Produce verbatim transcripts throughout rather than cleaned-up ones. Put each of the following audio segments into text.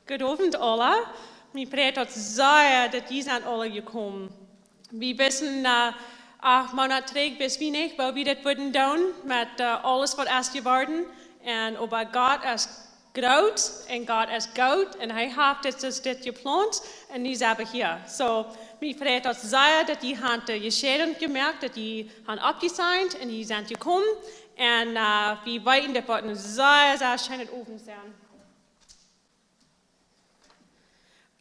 Goodavend aula. Mie freit daut sea, daut jie sent aula jekomen. Wie wisten, äh, acht Moonat trigj wist wie nich, woo wie dit wudden doonen met, äh, aules waut es jeworden. Un oba Gott es groot un Gott es goot un hee haft dit, dit, dit jeplaunt un nu sent wie hia. So, mie freit daut sea, daut jie han de Entscheidunk jemoakt, daut jie han oppjesigned un jie sent jekomen. Un, äh, wie weeten, dit woat een sea, sea scheena Owent sennen.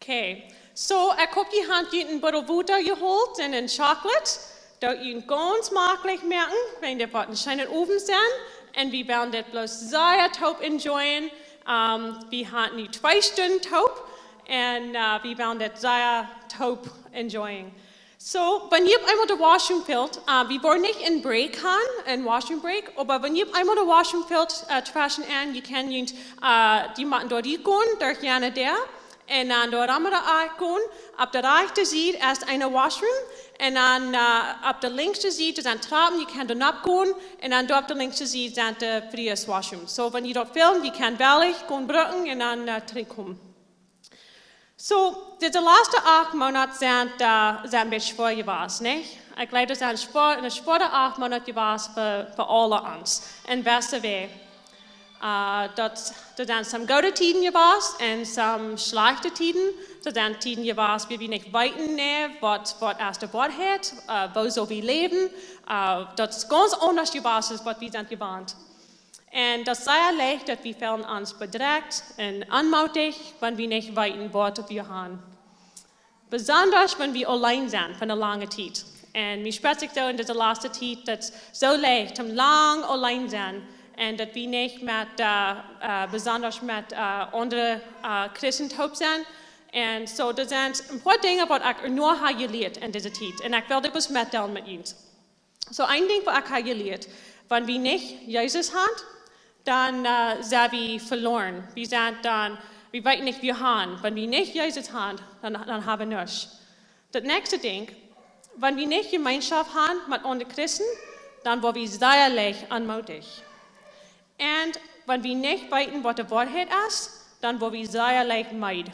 Okay, so, ekj hop, jie han junt een Buddel Wota jeholt un een Chocolate. Daut jie junt gaunz maklich moaken, wiels dit woat een scheena Owent sennen. Un wie wellen dit bloos sea toop enjoyen. Ähm, wie han nu twee Stunden toop. Un, äh, wie wellen dit sea toop enjoyen. So, wan jie opp eemol de washroom felt, äh, wie woaren nich een Break han, een washroom Break, oba wan jie opp eemol de washroom felt, äh, tweschen en, jie kjennen junt, äh, jie motten doa rutgonen, derch jane Däa, un dan doa rom de Akj gonen, opp de rajchte Sied es een washroom, un dan, äh, opp de linksche Sied, doa sent Trappen, jie kjennen doa nopp gonen, un dan doa opp de linksche Sied sent de Frues washroom. So, wan jie daut felt, jie kjennen wellich gonen brucken un dan, äh, trigjkomen. So, dise latste acht Moonat sent, äh, sent een bät schwoa jewast, nich? Ekj jleew, daut sent schwoa, eene schwoare acht Moonat jewast fa, fa aule ons. Un best wie, äh, daut, daut sent some goode Tieden jewast un some schlajchte Tieden. Daut sent Tieden jewast, wua wie nich weeten, nä, waut, waut es de Woarheit, äh, woo sell wie läwen. Äh, daut es gaunz aundasch jewast aus waut wie sent jewant. Un daut es sea leicht, daut wie feelen ons bedrekjt un onmootich, wan wie nich weeten, waut wie han. Besondasch, wan wie auleen sent fa eene lange Tiet. Un mie spieet sikj soo en dise latste Tiet, daut es soo leicht, om lang auleen sennen. Un daut wie nich met, äh, äh, besondasch met, äh, aundre, äh, Christen toop sennen. Un so, doa sent een poa Dinja, waut ekj noch hab jelieet en dise Tiet. Un ekj well dit bloos metdeelen met junt. So, een Dinkj, waut ekj hab jelieet, wan wie nich Jesus han, dan, äh, sent wie veloaren. Wie sent dan, wie weeten nich, wua han. Wan wie nich Jesus han, dan, dan ha wie nuscht. Daut näakjste Dinkj, wan wie nich Jemeenschoft han met aundre Christen, dan woa wie sea leicht onmootich. Un wan wie nich weeten, waut de Woarheit es, dan woa wie sea leicht meed.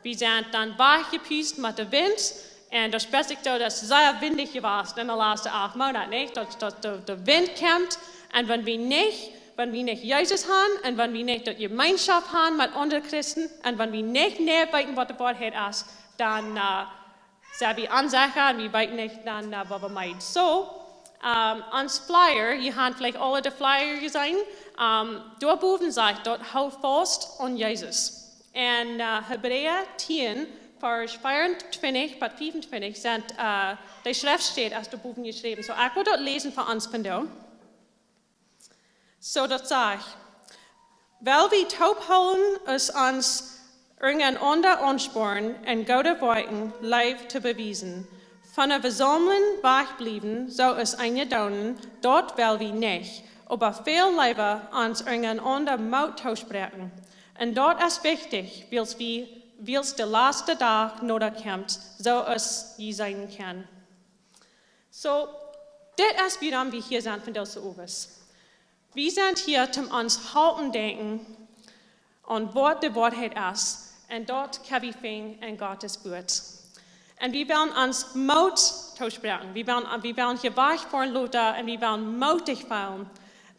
Wie sent dan wajchjepust met de Wint. Un daut spieet sikj soo, daut es sea windich jewast en de latste acht Moonat, nich? Daut, daut de, de Wint kjemt. Un wan wie nich, wan wie nich Jesus han, un wan wie nich daut Jemeenschoft han met aundre Christen, un wan wie nich, nä weeten, waut de Woarheit es, dan, äh, sent wie onsecha un wie weeten nich dan, äh, waut wie meenen. So, ähm, ons Flyer, jie han veleicht aule de Flyer jeseenen, ähm, doa bowen sajcht daut, hoolt faust aun Jesus. Un, äh, Hebräa tieen, Varsch veeauntwintich bat fiefuntwintich sent, äh, de Schreftstäd es doa bowen jeschräwen. So, ekj well daut läsen fa ons vondoag. So, daut sajcht, well wie toophoolen, es ons unjarenaunda aunspornen un goode Woakjen Leew to bewiesen. Von de Vesaumlunk wajchbliewen, soo aus eenje doonen, daut well wie nich, oba väl leewa ons unjarenaunda Moot toospräakjen. Un daut es wichtich, wiels wie, wiels de latste Dach noda kjemt, soo aus jie seenen kjennen. So, dit es wuarom wie hia sent vondoag dän Owent. Wie sent hia toom ons halpen denkjen aun waut de Woarheit es, un daut kjenn wie finjen en Gottes Wuat. Un wie wellen ons Moot toospräakjen. Wie wellen, wie wellen hia wajch von Lotta un wie wellen mootich feelen,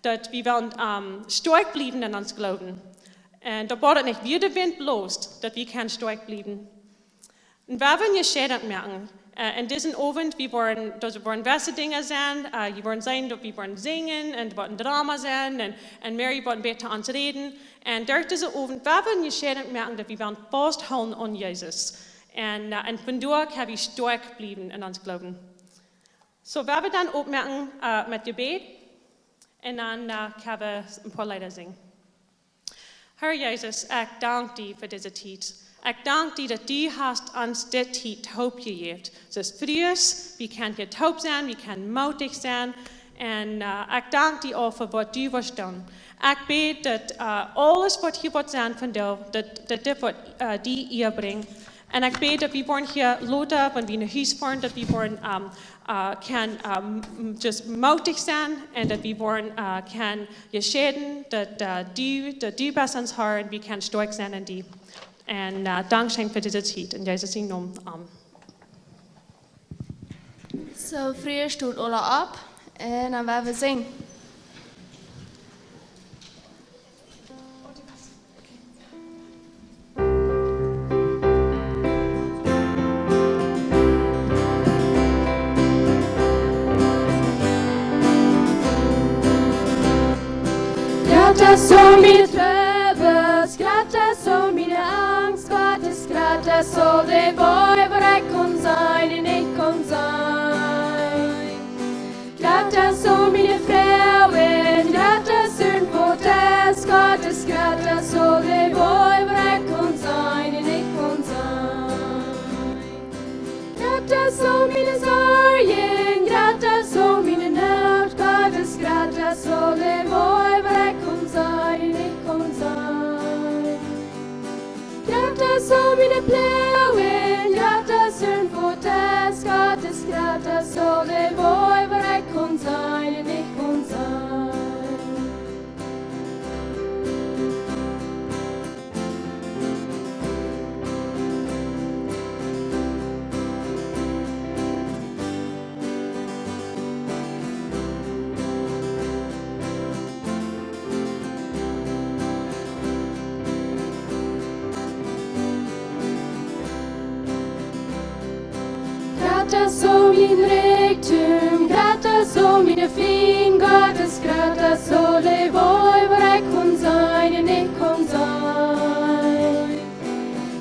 daut wie wellen, ähm, stoakj bliewen en ons Gloowen. Un daut woat nich, wua de Wint blost, daut wie kjennen stoakj bliewen. Un wie wellen Entscheidunk moaken, äh, en disen Owent, wie woaren, daut woaren wesse Dinja sennen, äh, jie woaren seenen, daut wie woaren sinjen, un daut woat een Drama sennen, un, un Mary woat bäta ons räden. Un derch disen Owent, wie wellen Entscheidunk moaken, daut wie wellen fausthoolen aun Jesus. Un, äh, un vondoag kjenn wie stoakj bliewen en ons Gloowen. So, wie wellen dan oppmoaken, äh, met Jebäd, un dan, äh, kjenn wie een poa Leeda sinjen. Herr Jesus, ekj dank die fa dise Tiet. Ekj dank die, daut du hast ons dise Tiet toop jejäft. Daut es Frues, wie kjennen hia toop sennen, wie kjennen mootich sennen. Un, äh, ekj dank die uk fa waut du woascht doonen. Ekj bäd, daut, äh, aules waut hia woat sennen vondoag, daut, daut dit woat, äh, die Ea brinjen. Un ekj bäd, daut wie woaren hia Lotta, wan wie no Hus foaren, daut wie woaren, ähm, äh, kjennen, ähm, m-, just mootich sennen un daut wie woaren, äh, kjennen entscheiden, daut, äh, du, daut du best ons Herr un wie kjennen stoakj sennen en die. Un, eh, dankscheen fa dise Tiet. En Jesus sienen Nomen. Amen. Soo, Frieda, stoot aula opp un dan woa wie sinjen. Jrata soo miene Trubbels, jrata soo miene Angst, Gott es jrata soo de Wajch, wua ekj kaun sennen un nich kaun sennen. Jrata soo miene Froagen, jrata soo waut es, Gott es jrata soo de Wajch, wua ekj kaun sennen un nich kaun sennen. Jrata soo miene Sorjen, jrata soo miene Noot, Gott es jrata soo de Wajch, wua ekj kaun sennen un nich kaun sennen. Jrata soo miene Ploagen, jrata soo waut es, Gott es jrata soo de Wajch, wua ekj kaun sennen un nich kaun sennen. Jrata soo mien Rikjdom, jrata soo miene Frind, Gott es jrata soo de Wajch, wua ekj kaun sennen un nich kaun sennen.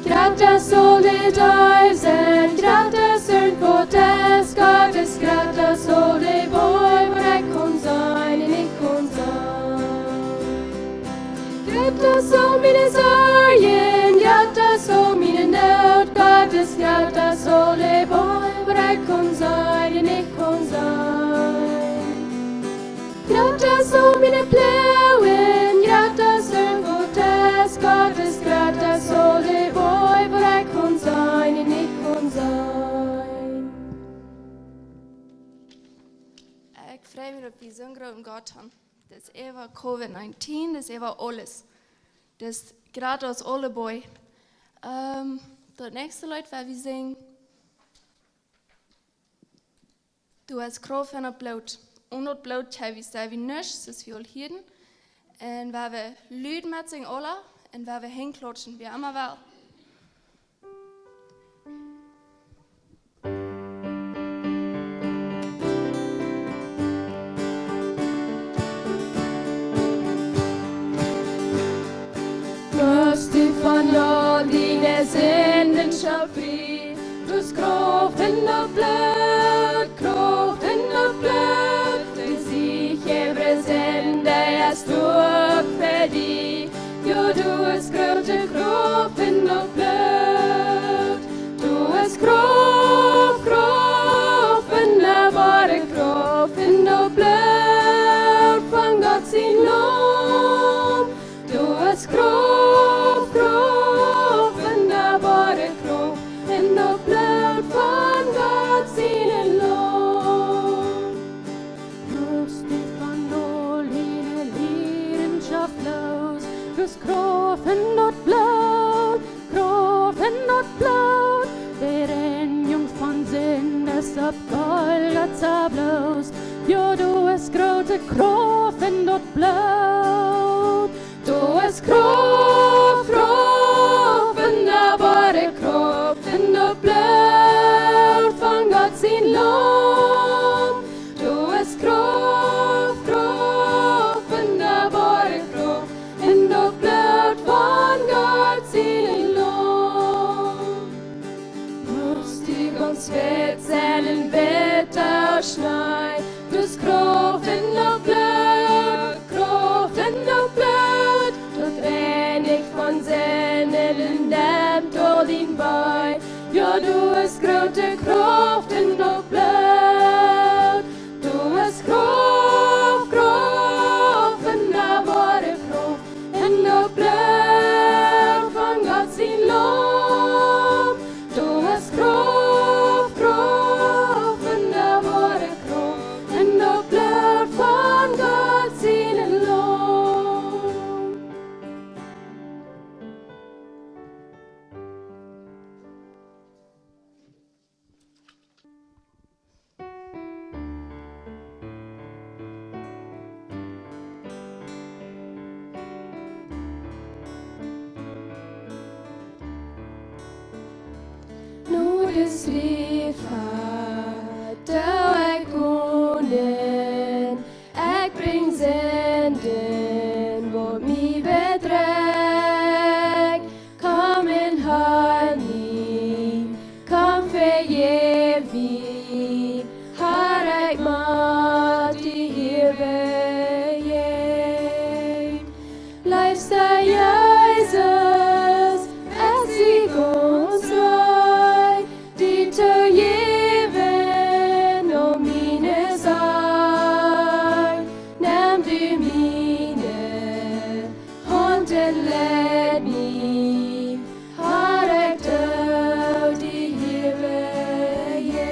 Jrata soo de Deew sennen, jrata soo waut es, Gott es jrata soo de Wajch, wua ekj kaun sennen un nich kaun sennen. Jrata soo miene Sorjen, jrata soo miene Noot, Gott es jrata soo de Wajch, wua ekj kaun sennen un nich kaun sennen. Jrata soo miene Ploagen, jrata soo waut es, Gott es jrata soo de Wajch, wua ekj kaun sennen un nich kaun sennen. Ekj frei mie, daut wie soon grooten Gott haben. Daut es äwa Covid nineteen, daut es äwa aules. Daut es jrata aus aule Boaj. Ehm, daut näakjste Leet, waut wie sinjen, Du hast Krauft en daut Bloot. Onen daut Bloot kjenn wie, sent wie nuscht, soo aus wie aul hieeden. Un woa wie lud metsinjen aula, un woa wie Henj klautschen, wäa emma well. Woascht du von aul diene Sinden schaufen frie. Du hast Krauft en daut Bloot, Krauft en daut Bloot. De Sieg äwa Sind, dee es doa fa die. Jo, du hast groote Krauft en daut Bloot. Du hast Krauft, Krauft, wundaboare Krauft en daut Bloot von Gott sien Laum. Du hast Krauft, Krauft, wundaboare Krauft en daut Bloot von Gott sien Laum. Rust die von aul diene Liedenschaft loos. Du hast Krauft en daut Bloot, Krauft en daut Bloot. De Reinjunk von Sind es opp Golgata bloos. Jo, du hast groote Krauft en daut Bloot. Du hast Krauft, Krauft, wundaboare Krauft en daut Bloot von Gott sien Laum. Du hast Krauft, Krauft, wundaboare Krauft en daut Bloot von Gott sien Laum. Musst du gaunz witt sennen, witt aus Schnee. Du hast Krauft en daut Bloot, Krauft en daut Bloot. Daut reinicht von Sinden un dämt aul dien Wee. Jo, du hast groote Krauft en daut Bloot. Du hast Krauft, Krauft, wundaboare Krauft en daut Bloot von Gott sien Laum. Du hast Krauft, Krauft, wundaboare Krauft en daut Bloot von Gott sien Laum. Schrift, doo ekj gonen, ekj brinj Sinden, waut mie bedrekjt. Komm un heil mie, komm vejeff mie, Har, ekj mott die hia bejäajnen. Leefsta Jesus, ekj sie gaunz rajcht, die to jäwen om miene Sorj. Nemm du miene Haunt un leid mie, Har, ekj doo die hia bejäajnen.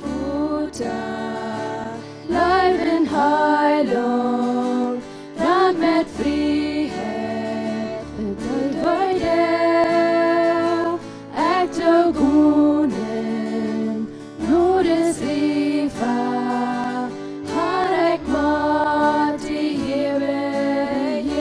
Vota, leewen Heilaunt, Rot met Frieheit un Deut wee doo. Ekj doo gonen, Nodes Riefa, Har, ekj mott die hia bejäajnen.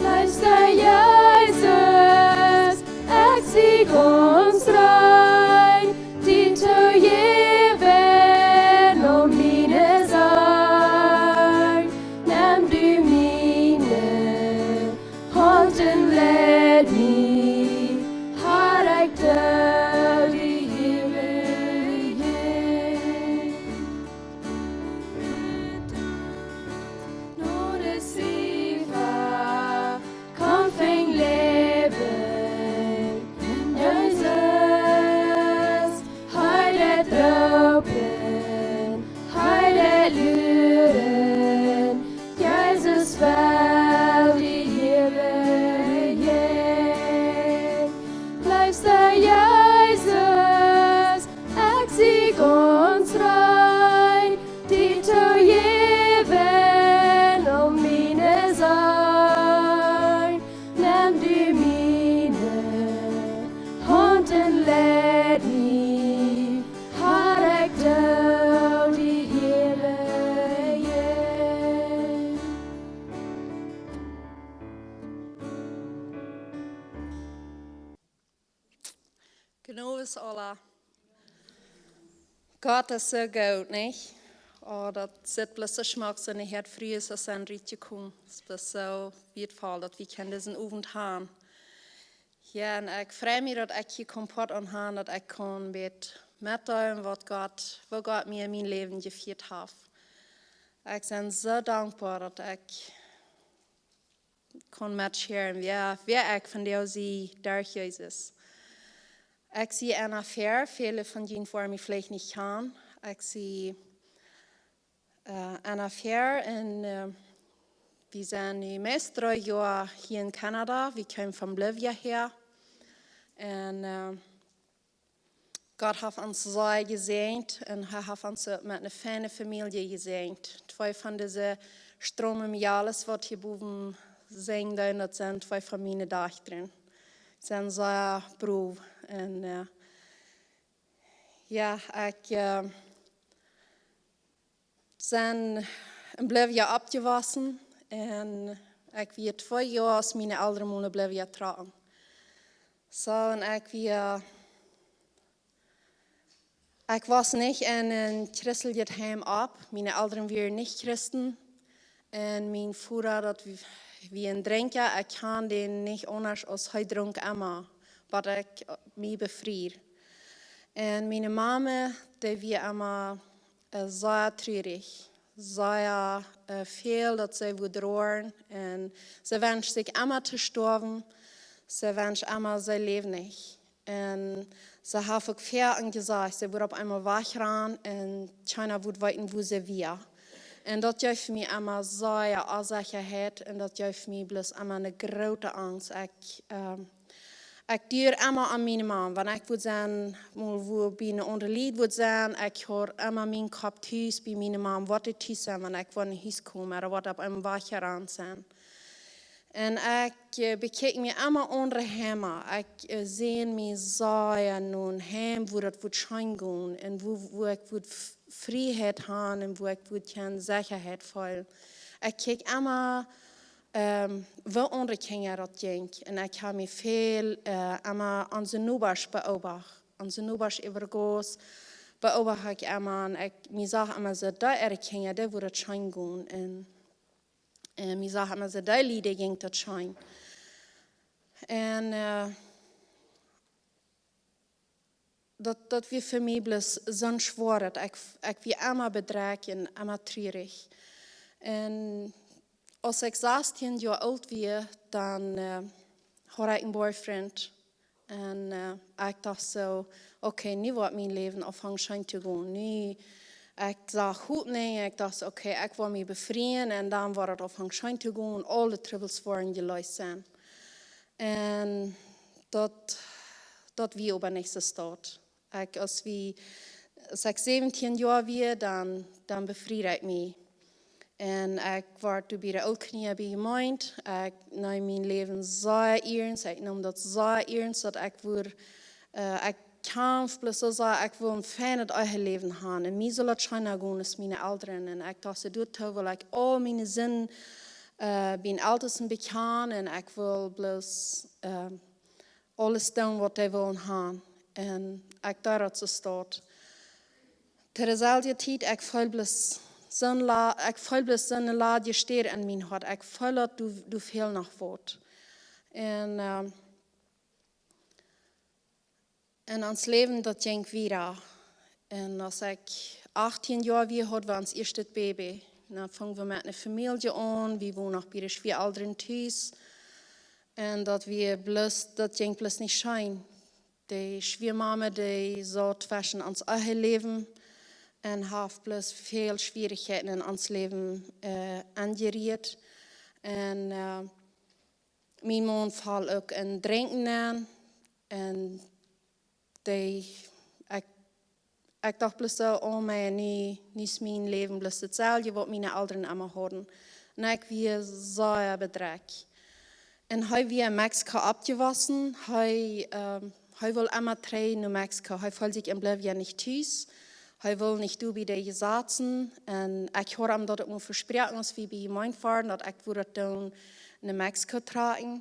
Leefsta Jesus, ekj sie gaunz rajcht, die to jäwen om miene Sorj. Nemm du miene Haunt un leid mie, Har, ekj doo die hia bejäajnen. Nodes Riefa, komm, fang Läwen en Jesus. Hee deit roopen, hee deit luren, Jesus well die hia bejäajnen. Leefsta Jesus, ekj sie gaunz rajcht, die to jäwen om miene Sorj. Nemm du miene Haunt un leid mie, Har, ekj doo die hia bejäajnen. Gnodes Ola. Gott es soo goot, nich? Oh, daut sitt bloos soo schmock, soo ne Häad Frues es en Riet jekomen. Es bloos soo wieetvoll, daut wie kjennen disen Owent han. Jo, un ekj frei mie, daut ekj hia kaun Poat aun han, daut ekj kaun bät metdeelen, waut Gott, woo Gott mie en mien Läwen jefieet haft. Ekj sie soo dankboa, daut ekj kaun metsharen, wäa, wäa ekj vondoag sie derch Jesus. Ekj sie Anna Fehr, väle von junt woaren mie veleicht nich kjanen. Ekj sie, äh, Anna Fehr un, äh, wie sent nu meist dree Joa hia en Kanada. Wie kjeemen von Bolivia häa. Un, äh, Gott haft ons sea jesäajent un hee haft ons uk met ne feine Famielje jesäajent. Twee von dise Stromen Mejales, waut hia bowen sinjen doonen, daut sent twee von miene Dajchta. Sent sea brow. Un, äh, jo, ekj, äh, sie en Bolivia oppjewossen un ekj wia twee Joa aus miene Elren no Bolivia trocken. Soo, un ekj wia, ekj wia nich en een christeljet Heim opp. Miene Elren wieren nich Christen. Un mien Voda, daut w-, wia een Drinkja, ekj kjand dän nich aundasch aus hee drunk emma, waut ekj, äh, mie befried. Un miene Mame, dee wia emma äh, sea trurich, sea, äh, väl daut see wudd roaren. Un see wenscht sikj emma to stoawen, see wenscht emma, see läwd nich. Un see haft uk väl jesajcht, see wudd opp eemol wajchrannen un kjeena wudd weeten, wua see wia. Un daut jeef mie emma sea Onsechaheit un daut jeef mie bloos emma ne groote Angst. Ekj, ähm, Ekj docht emma aun miene Mam, wan ekj wudd sennen, mol wua bie een aundret Lied wudd sennen, ekj haud emma mien Kopp tus bie miene Mam, waut doa tus sennen, wan ekj wada no Hus kjeem, ooda waut opp eenen Wajch jerannt sennen. Un ekj, äh, bekjikj mie emma aundre Heima. Ekj, äh, sän mie sea no een Heim, wua daut wudd scheen gonen un wua, wua ekj wudd F-, Frieheit han un wua ekj wudd kjeene Sechaheit feelen. Ekj kjikj emma ähm, woo aundre Kjinja daut jinkj. Un ekj hab mie väl, äh, emma onse Nobasch beobacht. Onse Nobasch äwa de Gauss beobacht ekj emma. Un ekj, mie sach emma soo, dee äare Kjinja, dee wudden daut scheen gonen. Un, äh, mie sach emma soo, dee Lied, dee jinkj daut scheen. Un, äh, daut, daut wia fa mie bloos soon schwoaret. Ekj, ekj wia emma bedrekjt un emma trurich. Un aus ekj sastieen Joa oolt wia, dan, äh, haud ekj een Boyfriend. Un, äh, ekj docht soo, okay, nu woat mien Läwen aunfangen scheen to gonen. Nu, ekj sach Hopninj, ekj docht, okay, ekj woa mie befrieen un dan woat daut aunfangen scheen to gonen. Aule Trubbels woaren jeleest sennen. Un daut, daut wia oba nich soo. Ekj, aus wie, aus ekj säwentieen Joa wia, dan, dan befried ekj mie. Un ekj wort doa bie de Ooltkolonia bie jemeent. Ekj neem mien Läwen sea iernst. Ekj neem daut sea iernst, daut ekj wull, äh, ekj kjamft bloos soo sea, ekj wull een feinet Eheläwen haben. Un mie sull daut scheena gonen aus miene Elren. Un ekj docht, soo doatoo wull ekj aul miene Sinden, äh, biem Eltesten bekjanen. Un ekj wull bloos, äh, aules doonen waut dee wullen haben. Un ekj deed daut soo. Toom selwjen Tiet, ekj feeld bloos soon La-, ekj feeld bloos soon ladje Städ en mien Hoat. Ekj feeld daut doa, doa fäld noch waut. Un, ähm, un ons Läwen, daut jinkj wieda. Un aus ekj achtieen Joa wia, haud wie ons ieeschtet Baby. Dan fungen wie met eene Famielje aun. Wie wonden noch bie de Schwieaelren tus. Un daut wia bloos, daut jinkj bloos nich scheen. De Schwieamame, dee saut tweschen ons Eheläwen un haft bloos väl Schwierichkjeiten en ons Läwen, äh, aunjerieet. Un, äh, mien Maun foll uk en Drinkjen aun. Un dee, ekj, ekj docht bloos soo, oh Maun, nu, nu es mien Läwen bloos daut selwje waut miene Elren emma hauden. Un ekj wia sea bedrekjt. Un hee wia en Mexiko oppjewossen. Hee, ähm, hee wull emma trigj no Mexiko. Hee feeld sikj en Bolivia nich tus. Hee wull nich doa bie de Jesazen. Un ekj haud am daut uk mol vesproaken, aus wie bie Jemeent wieren, daut ekj wudd daut doonen, no Mexiko trakjen.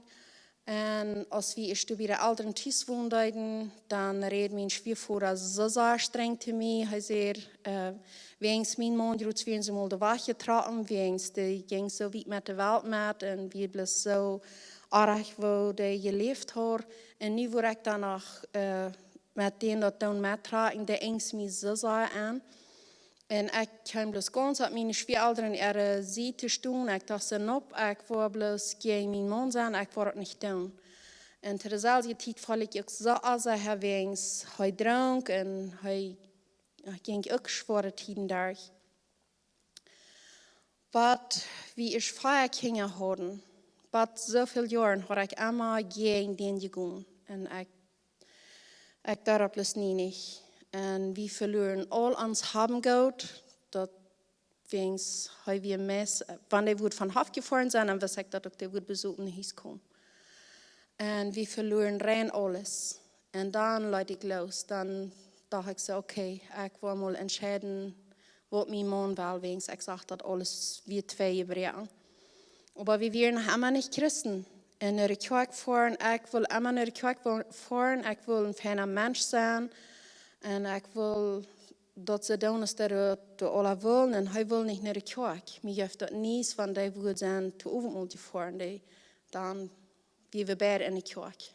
Un aus wie ieescht bie de Elren tus wonen deeden, dan räd mien Schwieavoda soo sea strenj to mie. Hee säd, äh, wäajens mien Maun, jrods wäajens mol de Wajch jetrocken, wäajens dee jinkj soo wiet met de Welt met un wia bloos soo oajch woo dee jeläft haud. Un nu wudd ekj dan noch, äh, met dän daut doonen mettrakjen, dee enjst mie soo sea aun. Un ekj kjeem bloos gaunz opp miene Schwieaelren äare Sied to stonen. Ekj docht soo, nope, ekj woa bloos jäajen mienen Maun sennen, ekj woa daut nich doonen. Un to de selwje Tiet foll ekj uk soo aus hee, wäajens hee drunk un hee, hee jinkj uk schwoare Tieden derch. Waut wie ieescht fea Kjinja hauden, waut soo väl Joaren haud ekj emma jäajen dän jegonen. Un ekj, ekj deed daut bloos nie nich. Un wie veluaren aul ons Haben Goot, daut wäajens hee wia meist, wan hee wudd von Hoff jefoaren sennen, dan wist ekj daut uk, dee wudd besopen no Hus komen. Un wie veluaren rein aules. Un dan leet ekj loos. Dan docht ekj soo, okay, ekj woa mol entscheiden, waut mien Maun well, wäajens ekj sach daut aules wia twei jebroaken. Oba wie wieren noch emma nich Christen. Un no de Kjoakj foaren, ekj wull emma no de Kjoakj wo-, foaren, ekj wull een feina Mensch sennen. Un ekj wull daut soo doonen aus dee daut aula wullen. Un hee wull nich no de Kjoakj. Mie jeef daut nuscht, wan dee wudd sennen to Owentmol jefoaren, dee, dan wia wie beid en de Kjoakj.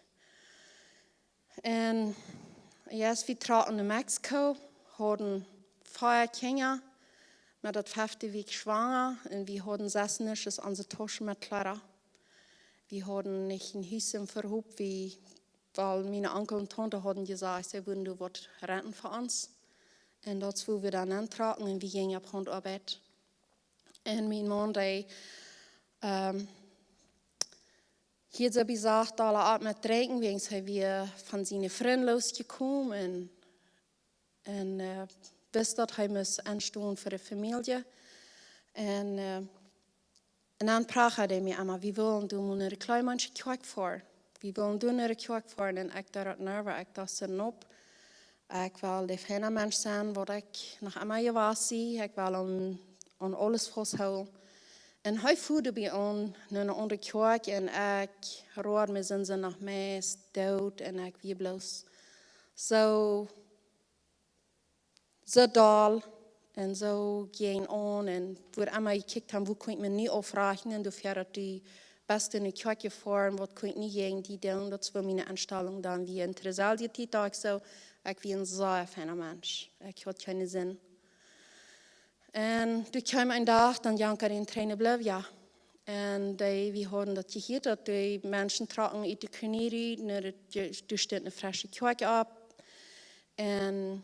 Un jo, wie trocken no Mexiko, hauden fea Kjinja, met daut fefte wia ekj schwanga, un wie hauden sas Nusches aun onse Tauschen met Kjleeda. Wie hauden nich een Hus em Vehoop, wie, wiels miene Onkel un Taunte hauden jesajcht, see wudden doa waut renten fa ons. Un daut es wua wie dan auntrocken un wie jinjen opp Hauntoabeit. Un mien Maun, dee, ähm, hieed soo bie sikj aul opp met drinkjen, wäajens hee wia von siene Frind losjekomen un, un, äh, wist daut hee must enstonen fa de Famielje. Un, äh, un dan prachat hee mie emma, wie wullen doa mol no de Kleemaunsche Kjoakj foaren. Wie wullen doa no de Kjoakj foaren un ekj deed daut nich, ekj docht soo, nope. Ekj well de feina Mensch sennen, waut ekj noch emma jewast sie. Ekj well aun, aun aules fausthoolen. Un hee fua doabie aun no eene aundre Kjoakj un ekj road mie, sent see noch meist doot un ekj wia bloos soo, soo doll un soo jäajen aun un wua emma jekjikjt haben, wua kunn ekj mie nu aufrajchten un doafäa daut du best en de Kjoakj jefoaren, waut kunn ekj nu jäajen die doonen, daut wia miene Enstalunk dan wia. Un to deeselwje Tiet docht ekj soo, ekj wia een sea feina Mensch. Ekj haud kjeene Sind. Un doa kjeem een Dach, dan jankad een Train de Bolivia. Un dee, wie hauden daut jehieet, daut dee Menschen trocken ut de Kolonie, nu daut je, doa stunt eene fresche Kjoakj opp. Un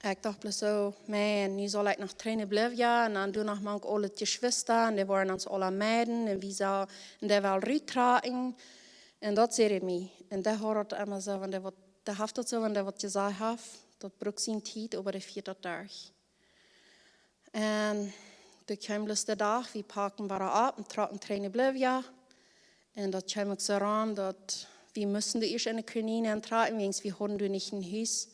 ekj docht bloos soo, Maun, nu saul ekj no Train de Bolivia, un dan doa noch mank aule Jeschwista, un dee woaren ons aula meiden, un wie saul, un dee well ruttrocken. Un daut säd mie. Un dee haud daut emma soo, wan dee waut, dee haft daut soo, wan dee waut jesajcht haft, daut brukt siene Tiet, oba dee fieet daut derch. Un doa kjeem bloos de Dach, wie pakten wada opp un trocken Train de Bolivia. Un daut kjeem uk soo rom, daut wie musten doa ieescht en de Kolonie entrocken, wiels wie hauden doa nich een Hus.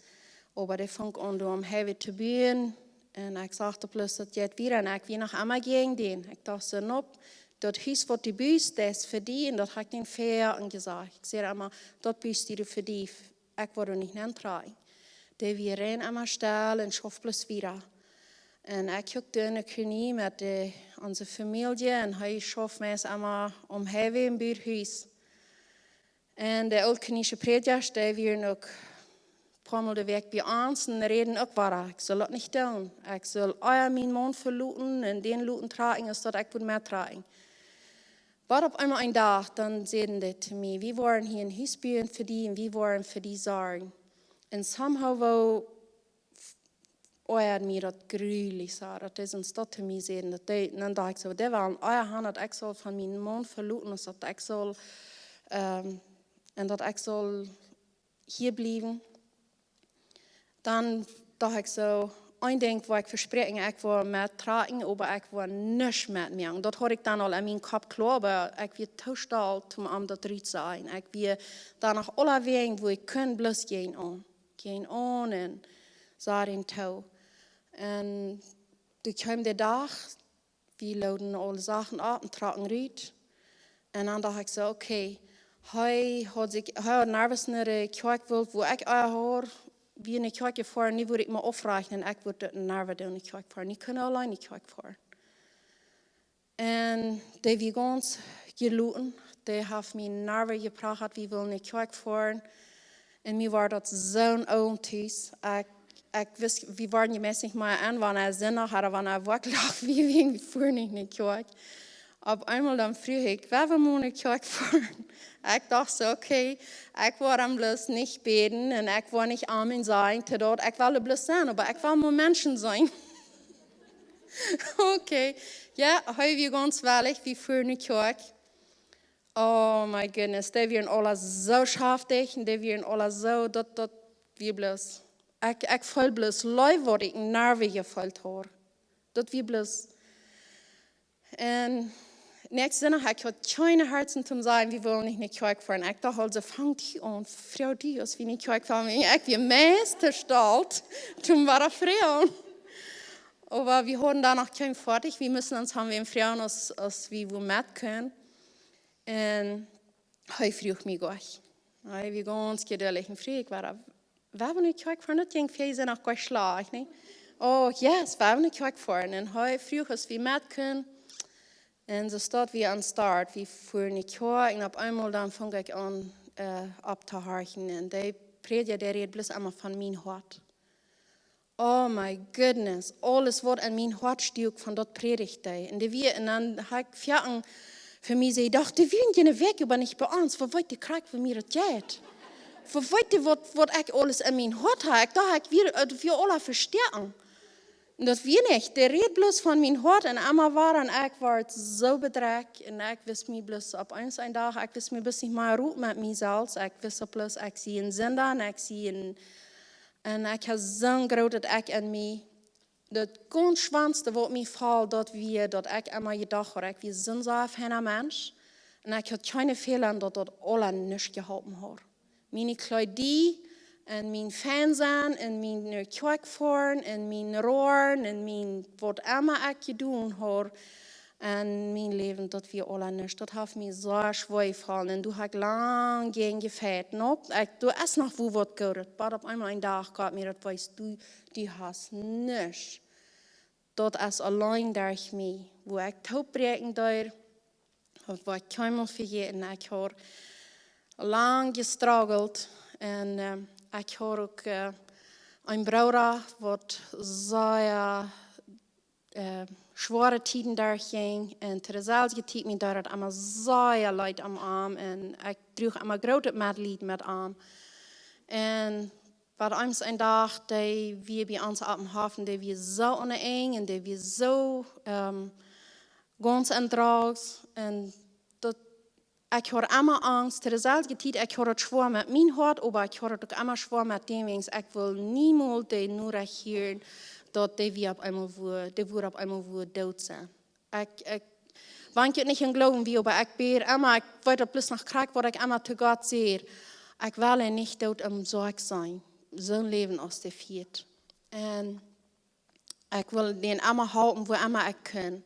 Oba dee funk aun doa aum Highway to buen. Un ekj sach daut bloos, daut jeit wieda. Un ekj wia noch emma jäajen dän. Ekj docht soo, nope, daut Hus waut du bust, daut es fa die. Un daut haud ekj dän väajen jesajcht. Ekj säd emma, daut bust du fa die. Ekj woa doa nich entrocken. Dee wia rein emma stell un schauft bloos wieda. Un ekj huck doa en de Kolonie met de, onse Famielje un hee schauft meist emma aum Highway un bud Hus. Un de ooltkolonische Prädjasch, dee wieren uk poamol de Wäakj bie ons un räden uk wada. Ekj sull daut nich doonen. Ekj sull ea mienen Maun veloten un dän loten trocken, aus daut ekj wudd mettrocken. Oba opp eemol een Dach, dan säden dee to mie, wie woaren hia een Hus buen fa die un wie woaren fa die sorjen. Un somehow, woo oajad mie daut grulich soo, daut dee ons daut to mie säden, daut dee, dan docht ekj soo, dee wellen ea han daut ekj saul von mienen Maun veloten, aus daut ekj saul, ehm, un daut ekj saul hia bliewen. Dan docht ekj soo, een Dinkj woa ekj vespräakjen, ekj woa mettrocken, oba ekj woa nuscht met mie. Daut haud ekj dan aul en mienen Kopp kloa, oba ekj wia too stolt om am daut rut to sajen. Ekj wia dan noch aulawäajen, woo ekj kunn, bloos jäajen aun. Jäajen aun un säd dän too. Un doa kjeem de Dach, wie looden aule Sachen opp un trocken rut. Un dan docht ekj soo, okay, hee haud sikj, hee haud nervous no de Kjoakj wult, woo ekj ea haud, wie en de Kjoakj jefoaren, nu wudd ekj mie aufrajchten un ekj wudd doa nervous en de Kjoakj foaren. Ekj kunn auleen en de Kjoakj foaren. Un dee wia gaunz jeloten, dee haft mie nervous jeprachat, wie wullen en de Kjoakj foaren. Un mie wort daut soon Ooltkolonie. Ekj, ekj wist, wie wieren je meist nich mea en, wan et Sindach ooda wan et Woakjendach wia, wie, wie fuaren nich en de Kjoakj. Opp eemol dan fruach ekj, woa wie mol en de Kjoakj foaren? Ekj docht soo, okay, ekj woa dan bloos nich bäden un ekj woa nich Amen sajen to daut, ekj well bloos sennen, oba ekj well mol Menschen seenen. Okay, jo, hee wia gaunz wellich, wie fuaren en de Kjoakj. Oh my goodness, dee wieren aula soo schaftich un dee wieren aula soo, daut, daut wia bloos. Ekj, ekj feeld bloos leew, waut ekj nervous jefeelt haud. Daut wia bloos. Un näakjsten Sindach, ekj haud kjeen Hoat toom sajen, wie wellen nich en de Kjoakj foaren. Ekj docht aul soo, fang die aun, froag die, aus wie en de Kjoakj foaren. Ekj wia meist too stolt toom wada froagen. Oba wie hauden dan noch kjeen foadich, wie musten ons han wäm froagen, aus, aus wie wua met kunnen. Un hee fruach mie jlikj. Hee wia gaunz jeduldich un fruach ekj wada, woa wie en de Kjoakj foaren? Daut jinkj fa see noch jlikj schlajcht, nä? Oh, yes, woa wie en de Kjoakj foaren? Un hee fruach, aus wie met kunnen. Un soo stonden wie aum Start. Wie fuaren en de Kjoakj un opp eemol dan funk ekj aun, eh, opptohorchen. Un de Prädja, dee räd bloos emma von mien Hoat. Oh my goodness, aules waut en mien Hoat stuak von daut Prädicht, ey. Un dee wia, un dan haud ekj Froagen fa mie, see docht, dee wieren jene Wäakj, oba nich bie ons, woo weet dee krakjt, woo mie daut jeit? Woo weet dee waut, waut ekj aules en mien Hoat haud? Ekj docht, ekj wia, eh, wia aula vestoaken. Un daut wia nich, dee räd bloos von mien Hoat un emma wada, un ekj wort soo bedrekjt, un ekj wist mie bloos opp eemol een Dach, ekj wist mie bloos nich mea rut met mie selfst, ekj wist opp bloos, ekj sie een Sinda, un ekj sie een Un ekj haud soon grootet Ekj en mie. Daut gaunz schwoaste waut mie foll, daut wia, daut ekj emma jedocht haud, ekj wia soon sea feina Mensch. Un ekj haud kjeene Fäla, un daut daut aula nuscht jeholpen haud. Miene Kjleeda un mien Fernseha un mien no Kjoakj foaren un mien Roaren un mien waut emma ekj jedonen haud. En mien Läwen, daut wia aula nuscht. Daut haft mie soo schwoa jefaulen. En doa hab ekj lang jäajen jefajcht. Nope, ekj, doa es noch wua waut Goodet. Oba opp eemol een Dach Gott mie daut wiest: Du, du hast nuscht. Daut es auleen derch mie. Wua ekj toopbräakjen deed, daut woa ekj kjeenmol vejäten. Ekj haud lang jestruggelt. En, ehm, ekj haud uk, eh, een Brooda, waut sea, eh, schwoare Tieden derchjinj. En to deeselwje Tiet, mie deed daut emma sea leet om am. En ekj druach emma grootet Metleet met am. En opp eemol een Dach, dee wia bie ons opp dän Hoff, dee wia soo aun de Enj, en dee wia soo, ehm, gaunz en Drugs. En daut, ekj haud emma Angst, to deeselwje Tiet, ekj haud daut schwoa met mien Hoat, oba ekj haud daut uk emma schwoa met dän, wiels ekj wull niemols dee Norecht hieren, daut dee wia opp eemol wua, dee wudd opp eemol wua doot sennen. Ekj, ekj, wan ekj daut nich em Gloowen wia, oba ekj bäd emma, ekj weet daut bloos noch krakjt, waut ekj emma to Gott säd: Ekj well am nich doot em Sarg seenen. Soon Läwen aus dee fieet. En ekj wull dän emma halpen, wua emma ekj kunn.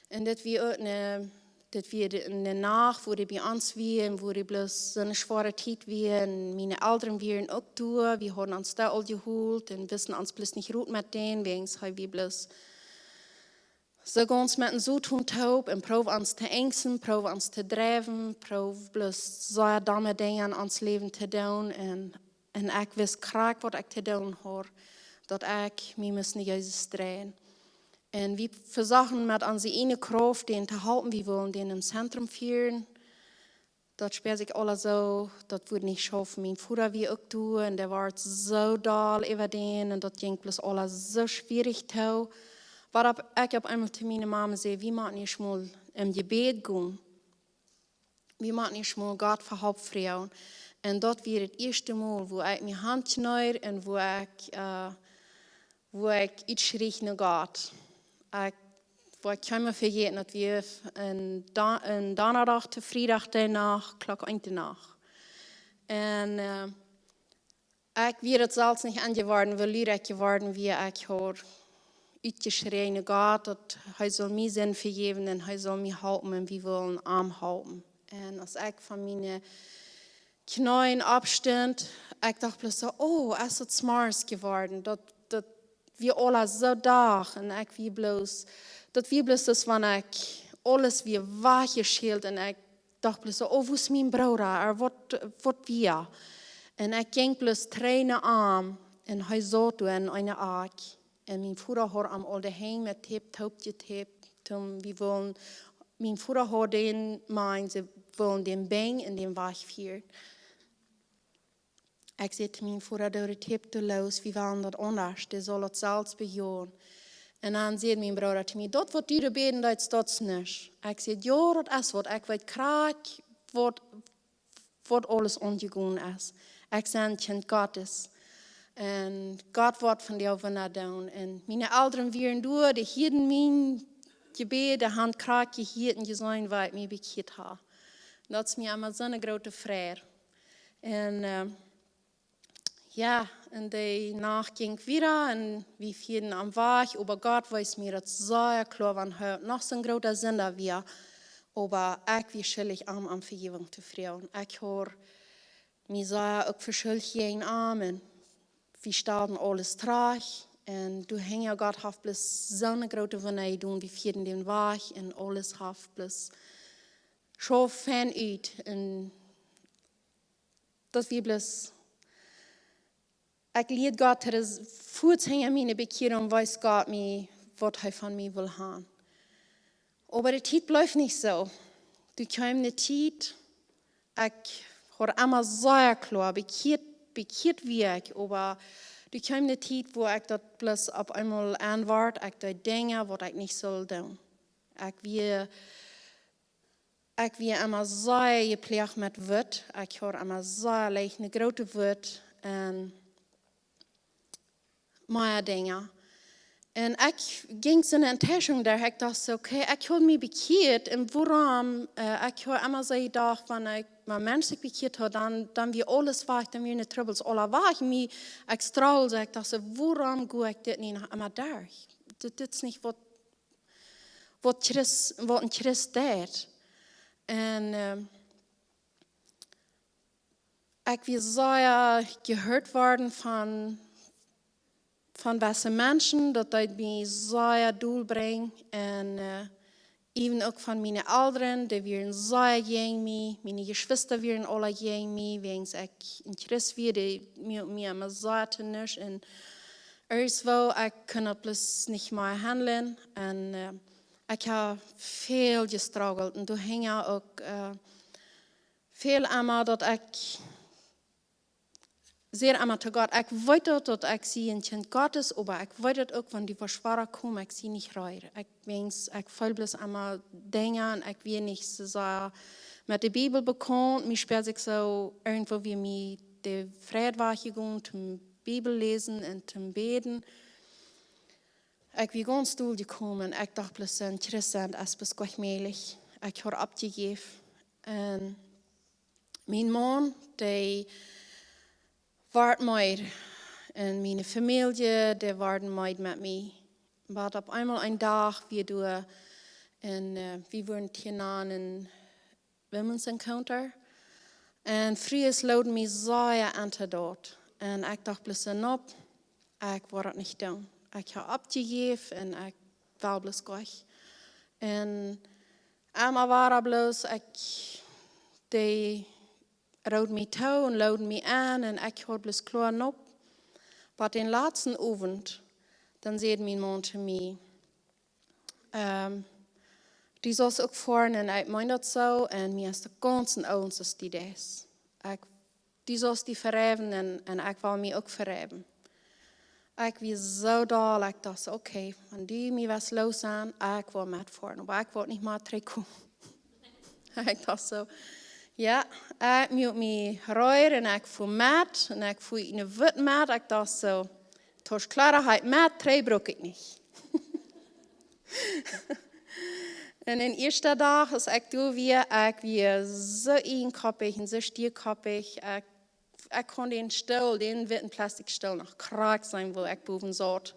En dit wia uk ne, dit wia de, ne Nacht, wua dee bie ons wia, en wua dee bloos soone schwoare Tiet wia. En miene Elren wieren uk doa. Wie hauden ons doa aul jeholt en wisten ons bloos nich Rot met dän, wiels hee wia bloos soo gaunz met een Soton toop en proowd ons to enjsten, proowd ons to dreiwen, proowd bloos sea domme Dinja en ons Läwen to doonen. En, en ekj wist krakjt, waut ekj to doonen haud, daut ekj mie must no Jesus dreien. En wie vesochten met onse ieejne Krauft dän to halpen. Wie wullen dän em Zentrum fieren. Daut späad sikj aules soo, daut wudd nich schaufen. Mien Voda wia uk doa en dee wort soo doll äwa dän en daut jinkj bloos aules soo schwierich too. Waut opp, ekj opp eemol to miene Mame säd: Wie motten ieescht mol em Jebäd gonen. Wie motten ieescht mol Gott fa Help froagen. En daut wia daut ieeschte Mol, wua ekj mie hankjneed en wua ekj, eh, wua ekj utschrieech no Gott. Ekj, wua ekj kjeenmol vejäten, daut wia een Don-, een Donnadach to Friedach de Nacht, Klock eent de Nacht. En, eh, ekj wia daut selfst nich enjeworden, woo lud ekj jeworden wia. Ekj haud utjeschräajen no Gott, daut hee sull mie Sind vejäwen en hee sull mie halpen en wie wullen am halpen. En aus ekj von miene Kjneeen oppstunt, ekj docht bloos soo: Oh, es daut zemorjes jeworden. Daut, daut wia aules soo Dach en ekj wia bloos, daut wia bloos aus wan ekj, aules wia wajchjeschält en ekj docht bloos soo: Oh, wua es mien Brooda? Ooda waut, waut wia? En ekj jinkj bloos trigj no am en hee saut doa en eene Akj. En mien Voda haud am aul de Henj met Tape toop jetapet. Toom, wie wullen, mien Voda haud dän, meen, see wullen dän binjen en dän wajchfieren. Ekj säd to mien Voda: Doo de Tape doa loos, wie wellen daut aundasch, dee saul daut selfst bejoen. En dan säd mien Brooda to mie: Daut waut du doa bäden deetst, daut es nuscht. Ekj säd: Jo, daut es waut, ekj weet krakjt waut, waut aules aunjegonen es. Ekj sie een Kjint Gottes. En Gott woat vondoag Wunda doonen. En miene Elren wieren doa, dee hieeden mien Jebäd, dee han krakjt jehieet en jeseenen, woo ekj mie bekjieet haud. Daut es mie emma soone groote Freid. En, eh, jo, en dee Nacht jinkj wieda en wie fieeden am wajch, oba Gott wees mie daut sea kloa, wan hee noch soon groota Sinda wia, oba ekj wia schuldich am om Vejäwunk to froagen. Ekj haud mie sea uk veschuldicht jäajen am en wie stalden aules trigj. En doa hinja, Gott haft bloos soone groote Wunda jedonen, wie fieeden dän wajch en aules haft bloos soo fein ut. En daut wia bloos, ekj lieed Gott to de fuaz hinja miene Bekjierunk, wees Gott mie, waut hee von mie wull han. Oba de Tiet bleef nich soo. Doa kjeem ne Tiet, ekj haud emma sea kloa, bekjieet, bekjieet wia ekj, oba doa kjeem ne Tiet, wua ekj daut bloos opp eemol aunwort, ekj deed Dinja, waut ekj nich sull doonen. Ekj wia, ekj wia emma sea jeploagt met Wut. Ekj haud emma sea leicht ne groote Wut en mea Dinja. En ekj jinkj soone Enttäuschung derch, ekj docht soo: Okay, ekj haud mie bekjieet en wuarom, eh, ekj haud emma soo jedocht, wan ekj, wan Mensch sikj bekjieet haud, dan, dan wia aules wajch, dan wieren de Trubbels aula wajch. Mie, ekj struggled soo, ekj docht soo: Wuarom go ekj dit nich noch emma derch? Dit, dit es nich waut, waut Christ, waut een Christ deit. Un, ehm, ekj wia sea jeheet worden von, von waut fa Menschen, daut deed mie sea dol brinjen. Un, eh, even uk von miene Elren, dee wieren sea jäajen mie, miene Jeschwista wieren aula jäajen mie, wäajens ekj een Christ wia, dee mie, mie emma sea to nuscht. Un irjentwoo, ekj kunn daut bloos nich mea handlen. Un, eh, ekj hab väl jestruggelt. Un doa hinja uk, eh, väl emma daut ekj, säd emma to Gott, ekj weet daut, daut ekj sie een Kjint Gottes, oba ekj weet daut uk, wan dee Veschwara komen, ekj sie nich reed. Ekj, wäajens, ekj feeld bloos emma Dinja un ekj wia nich soo sea met de Bibel bekaunt. Mie spieed sikj soo irjentwoo, wia mie de Freid wajchjegonen toom Bibel läsen un toom bäden. Ekj wia gaunz dol jekomen. Ekj docht bloos, een Christ sennen es bloos nich mäajlich. Ekj haud oppjejäft. Un mien Maun, dee wort meed. Un miene Famielje, dee worden meed met mie. Oba opp eemol een Dach, wie doa, un, eh, wie wieren hia aun een Women's Encounter. Un Frues loden mie sea aun to daut. Un ekj docht bloos, nope, ekj woa daut nich doonen. Ekj hab oppjejäft un ekj well bloos nich. Un emma wia bloos, ekj, dee rooden mie too un loden mie aun un ekj haud bloos kloa, nope. Oba dän latsten Owent, dan säd mien Maun to mie, ehm, du saust uk foaren un ekj meen daut soo, un mie es daut gaunz egal, aus du deist. Ekj, du saust die vejeffen un, un ekj well mie uk vejeffen. Ekj wia soo dol, ekj docht soo, okay, wan du mie west loossajen, ekj woa metfoaren, oba ekj woa nich mea trigjkomen. Ekj docht soo, jo, ekj mott mie reeren un ekj foa met, un ekj foa enne Wut met, ekj docht soo, Tosch Klara hab ekj met, dree bruck ekj nich. Un dän ieeschten Dach, aus ekj doa wia, ekj wia soo eenkoppich un soo stiekoppich. Ekj, ekj kunn dän Stool, dän witten Plastikstool, noch krakjt seenen, wua ekj bowen saut.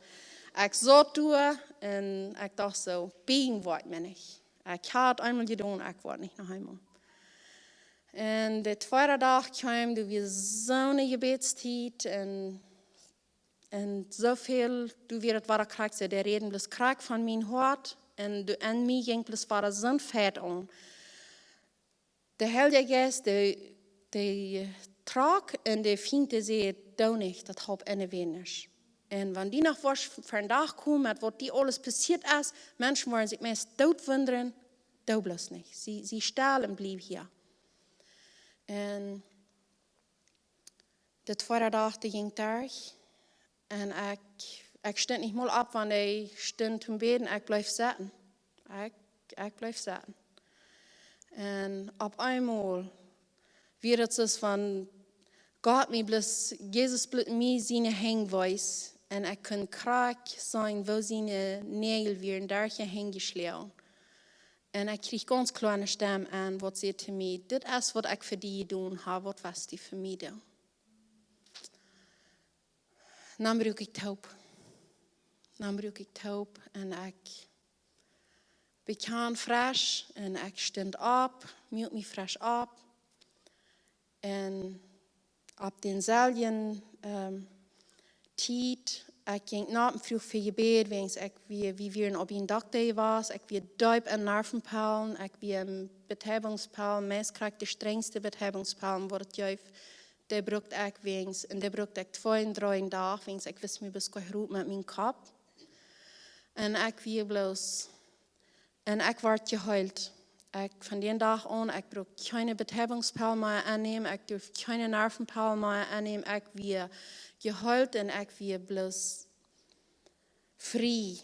Ekj saut doa un ekj docht soo, biejen woa ekj mie nich. Ekj haud eemol jedonen, ekj woa nich noch eemol. Un de tweede Dach kjeem, doa wia soone Jebädstiet un un soo väl, doa wia daut wada krakjt soo, dee räden bloos krakjt von mien Hoat un doa, enn mie jinkj bloos wada soon Feit aun. De Heilje Jeist, dee, dee trock un de Fient säd, doo nich, daut halpt eenem nuscht. Un wan du noch woascht vondoag komen met waut die aules passieet es, Menschen woaren sikj meist doot wundren, doo bloos nich. Sie, sie stell un bliew hia. Un de tweede Dach, dee jinkj derch. Un ekj, ekj stunt nich mol opp, wan ekj stunt toom bäden, ekj bleef sitten. Ekj, ekj bleef sitten. Un opp eemol wia daut soo aus wan Gott mie bloos, Jesus bloos mie siene Henj wees. Un ekj kunn krakjt seenen, woo siene Näajel wieren derch de Henj jeschloagen. Un ekj kjrieech gaunz kloa eene Stemm aun, waut säd to mie, dit es waut ekj fa die jedonen hab, waut west du fa mie doonen? Dan bruak ekj toop. Dan bruak ekj toop un ekj bekjand fresch un ekj stunt opp, mott mie fresch opp. Un opp dänselwjen, ehm, Tiet, ekj jinkj no een Fruach fa Jebäd, wäajens ekj wia, wie wieren opp een Dak, dee wia, ekj wia deep enn Nervenpellen, ekj wia enn Betäubungspellen, meist krakjt de strenjste Betäubungspellen, waut et jeef, dee brukt ekj wäajens, un dee brukt ekj twee un dree Dach, wäajens ekj wist mie bloos nich rut met mienen Kopp. Un ekj wia bloos Un ekj wort jeheelt. Ekj, von dän Dach aun, ekj bruak kjeene Betäubungspell mea aunnämen, ekj durf kjeene Nervenpell mea aunnämen. Ekj wia jeheelt un ekj wia bloos frie.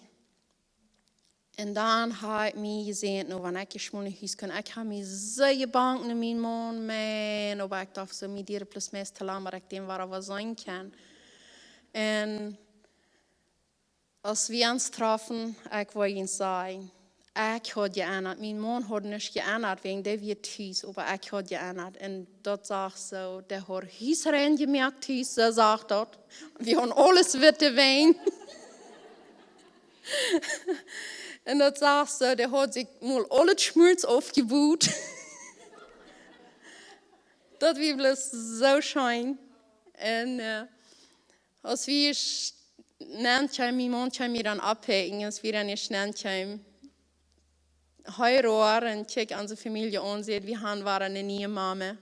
Un dan hab ekj mie jeseenen, nu, wan ekj jeschmollen no Hus kunn, ekj hab mie soo jebangt no mienen Maun, Maun, oba ekj docht soo, mie diet bloos meist to lang, daut ekj dän wada seenen kunn. Un aus wie ons troffen, ekj woa junt sajen, ekj haud jeendat. Mien Maun haud nuscht jeendat, wäajen dee wia tus, oba ekj haud jeendat. Un daut sach soo, dee haud Hus rein jemoakt, Hus, soo sach daut. Wie hauden aules witte Wänt. Un daut sach soo, dee haud sikj mol aul daut Schmurz aufjebut. Daut wia bloos soo scheen. Un, äh, aus wie sch-, nenn kjeemen, mien Maun kjeem mie dan opphäkjen, aus wie dan ieescht nenn kjeemen, hee roar un kjikjt onse Famielje aun, säd: "Wie han wada eene niee Mama."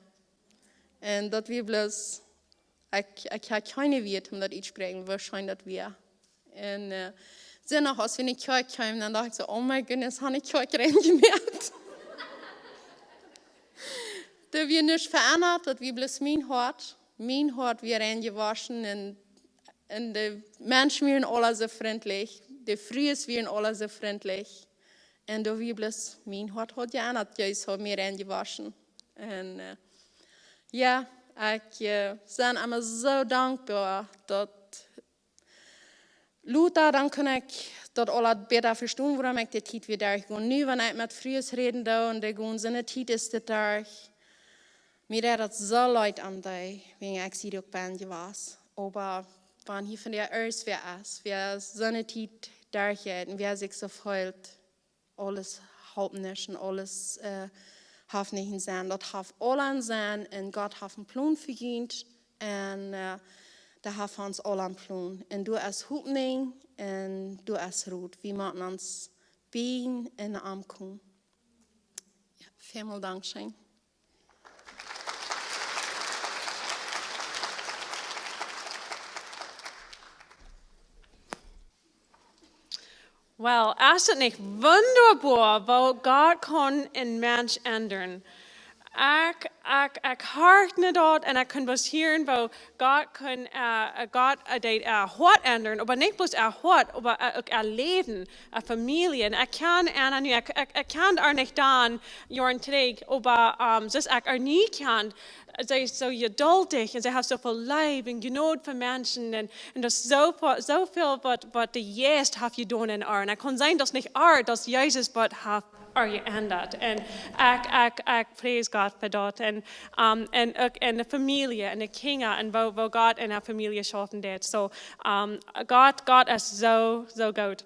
Un daut wia bloos, ekj, ekj haud kjeene Wieed om daut uttospräakjen, woo scheen daut wia. Un, äh, Sindach, aus wie enne Kjoakj kjeemen, dan docht ekj soo: "Oh my goodness, han ekj Kjoakj rein jemoakt?" Daut wia nuscht veendat, daut wia bloos mien Hoat. Mien Hoat wia rein jewoschen un, un de Menschen wieren aula soo frintlich, de Frues wieren aula soo frintlich. Un daut wia bloos, mien Hoat haud jeendat, Jesus haud mie rein jewoschen. Un, äh, jo, ekj, äh, sie emma soo dankboa daut lota, dan kunn ekj daut aula bäta vestonen, wuarom ekj de Tiet wia derchjegonen. Nu, wan ekj met Frues räden doo un dee gonen soone Tiet es dit derch, mie deit daut soo leet om dee, wäajen ekj sie uk bie jewast. Oba wan hia vondoag wäa es, wäa soone Tiet derchjeit un wäa sikj soo feelt, aules halpt nuscht un aules, äh, haft nich een Senn. Daut haft aules een Senn un Gott haft een Plon fa junt un, äh, dee haft fa ons aula een Plon. Un doa es Hopninj un doa es Rot. Wie motten ons bie am komen. Jo, välmol dankscheen. Well, es daut nich wundaboa, woo Gott kaun een Mensch endren? Ekj, ekj, ekj horcht no daut un ekj kunn bloos hieren, woo Gott kaun, äh, Gott, äh, dee, äh, Hoat endren, oba nich bloos äa Hoat, oba, äh, uk äa Läwen, äa Famielje. Un ekj kjan Anna nu, ekj, ekj, ekj kjand äa nich dan, Joaren trigj, oba, ähm, see es ekj äa nu kjand, see es soo jeduldich un see haft soo väl Leew un Jnod fa Menschen un, un daut es soo väl, soo väl waut, waut de Jeist haft jedonen en äa. Un ekj kaun sajen, daut es nich äa, daut es Jesus waut haft äa jeendat. Un ekj, ekj, ekj pries Gott fa daut. Un, ähm, un uk enne Famielje, enne Kjinja, un woo, woo Gott enne Famielje schaufen deed. So, ähm, Gott, Gott es soo, soo goot.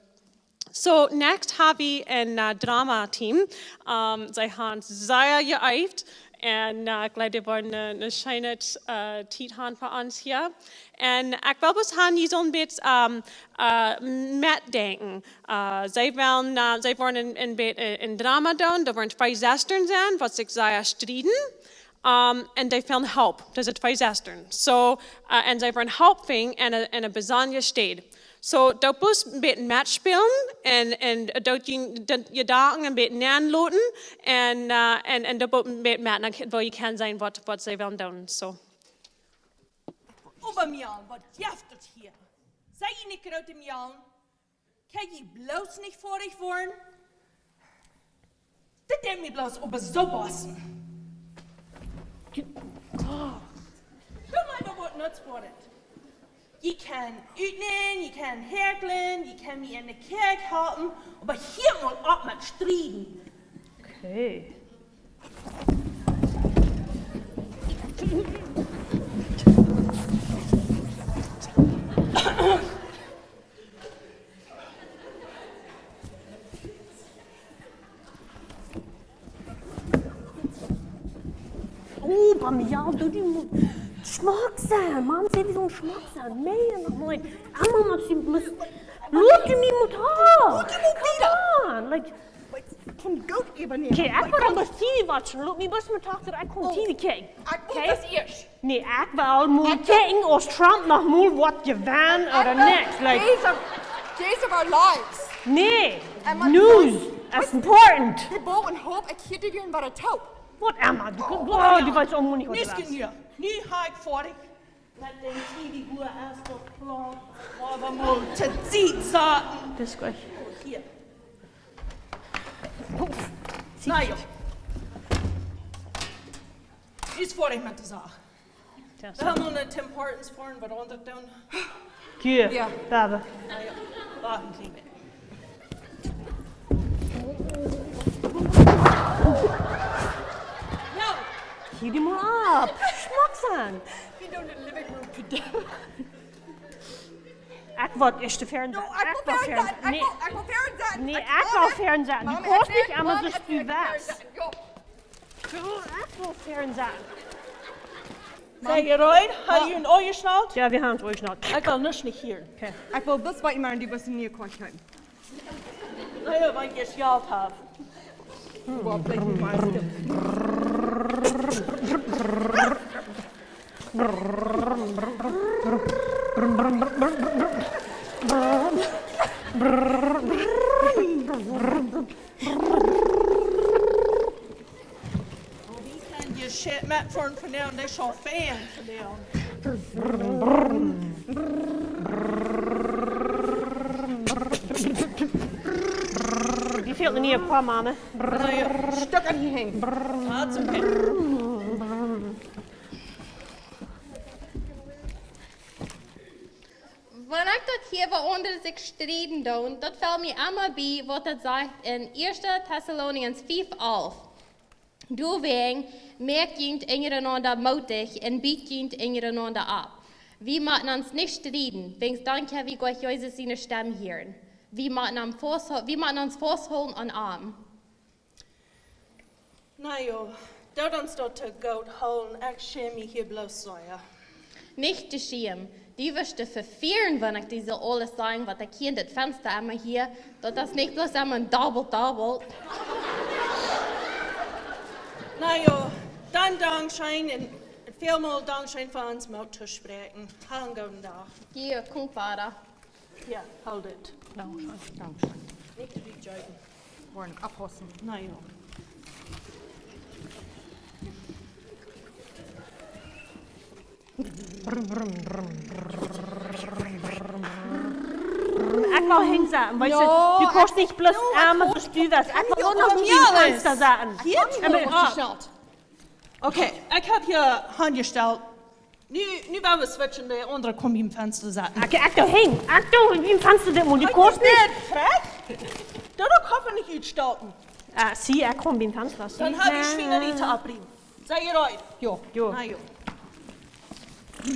So, next hab wie een, äh, Drama-Team. Ähm, see han sea jeeeft. Un, äh, ekj jleew, dee woaren eene, eene scheene, äh, Tiet han fa ons hia. Un ekj well bloos han, jie sellen een bät, ähm, äh, metdenkjen. Äh, see wellen, äh, see woaren een, een bät, äh, een Drama doonen. Doa woaren twee Sestren sennen, waut sikj sea strieden. Ähm, un dee fälen Help. Daut sent twee Sestren. So, äh, un see woaren Help finjen en eene, en eene besondre Städ. So, doa bloos een bät metspälen un, un doa june, doa june Jedanken een bät nenloten un, äh, un, un doa bloos een bät met, dan kje-, well jie kjennen seenen waut, waut see wellen doonen. So. Oba Mjal, waut jeft daut hia? Sent jie nich groote Mjalen? Kjenn jie bloos nich foadich woaren? Dit deit mie bloos oba soo bossen. Doa mott waut nutzt woaren. Jie kjennen utnämen, jie kjennen häakjlen, jie kjennen mie enne Kjoakj halpen, oba hia mott opp met strieden. Okay. Oh, bie mie, jo, du, dee mott schmock sennen, Mann, see, dee mott schmock sennen. Mea noch mol. Emma mott see, mott, lot dee mie mol haben. Lot dee mol wieda. Come on, like, ekj kaun goot äwanämen. Okay, ekj woa dan bloos T V watchen. Lot mie bloos mien Dochta, ekj kaun T V kjikjen. Ekj woa daut ieescht. Nä, ekj well mol kjikjen aus Trump noch mol waut jewant ooda nich. Like, days of, days of our lives. Nä, news is important. Dee bowen hoop, ekj hia dee wieren waut toop. Waut emma. Du, oh, du weetst uk nich waut du west. Nu hab ekj foadich. Met dän T V Guah es daut kloa. Woa wie mol to Sied saten. Daut es goot. Oh, hia. Na jo. Is foadich met de Sach. Wie haben noch Tim Hortons foaren, waut aundret doonen. Hia, jo. Dee. Na jo. Wacht een kjlien bät. Jo. Hia dee mol opp. Schmock sennen. Wie doonen de living room to doonen. Ekj woa ieescht de Fernseher. Jo, ekj woa Fernseher. Nä, ekj woa Fernseher. Nä, ekj woa Fernseher. Du kaust nich emma soo stiew waut. Jo. Jo, ekj woa Fernseher. Sent jie reed? Hab jie junt aunjeschnauzt? Jo, wie haben ons aunjeschnauzt. Ekj well nuscht nich hieren. Okay. Ekj well bloos waut jie moaken, dee wisten nie kort kjennen. Na jo, wan jie Jelt haben. Boah, vielleicht ein Meister. Wie kjennen je shit met von vandoag, dee schaufeen vandoag. Dee fält nie een poa, Mama. Na jo, stekj aun dee Henj. Daut es okay. Wan ekj daut hia, woo aundre sikj strieden doonen, daut felt mie emma bie, waut daut sajcht en Ieeschte Tessaloniens fiew alf. Doawäajen moakt junt unjarenaunda mootich un bieet junt unjarenaunda opp. Wie motten ons nich strieden, wäajens dan kjenn wie nich Jesus siene Stemm hieren. Wie motten am fausthol-, wie motten ons fausthoolen aun am. Na jo, daut ons daut to goot hoolen, ekj schäm mie hia bloos sea. Nich to schämen. Du woascht die vefäaren, wan ekj die soo aules saj, waut ekj hia en daut Fensta emma hia. Daut es nich bloos emma een Dobbel, Dobbel. Na jo, dan dankscheen un välmol dankscheen fa ons Moot to spräakjen. Hab een gooden Dach. Hia, kjemt wieda. Jo, hool dit. Dankscheen. Dankscheen. Nich to dicht jeeten. Woaren oppaussen. Na jo. Ekj well hinjen sitten, weetst du, jo, du kaust nich bloos emma soo stiew waut. Ekj well uk noch bie daut Fensta sitten. Hia, ekj hab mie aunjestallt. Okay, ekj hab hia aunjestallt. Nu, nu woa wie switchen, de aundre kaun biem Fensta sitten. Ekj, ekj doo hinjen. Ekj doo biem Fensta sitten, mau du kaust nich. Ekj doo nich utstalpen. Ah, see, ekj kaun biem Fensta sitten. Dan hab ekj Schwienarie to opriemen. Sent jie reed? Jo. Jo. Na jo. Jo, I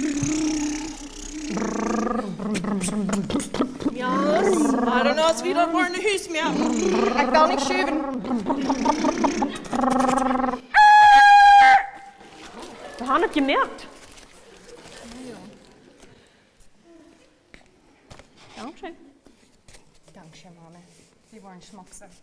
don't know, aus wie daut woaren no Hus moaken. Ekj well nich schuwen. Wie haben et jemoakt. Dankscheen. Dankscheen, Mama. Dee woaren schmock sennen.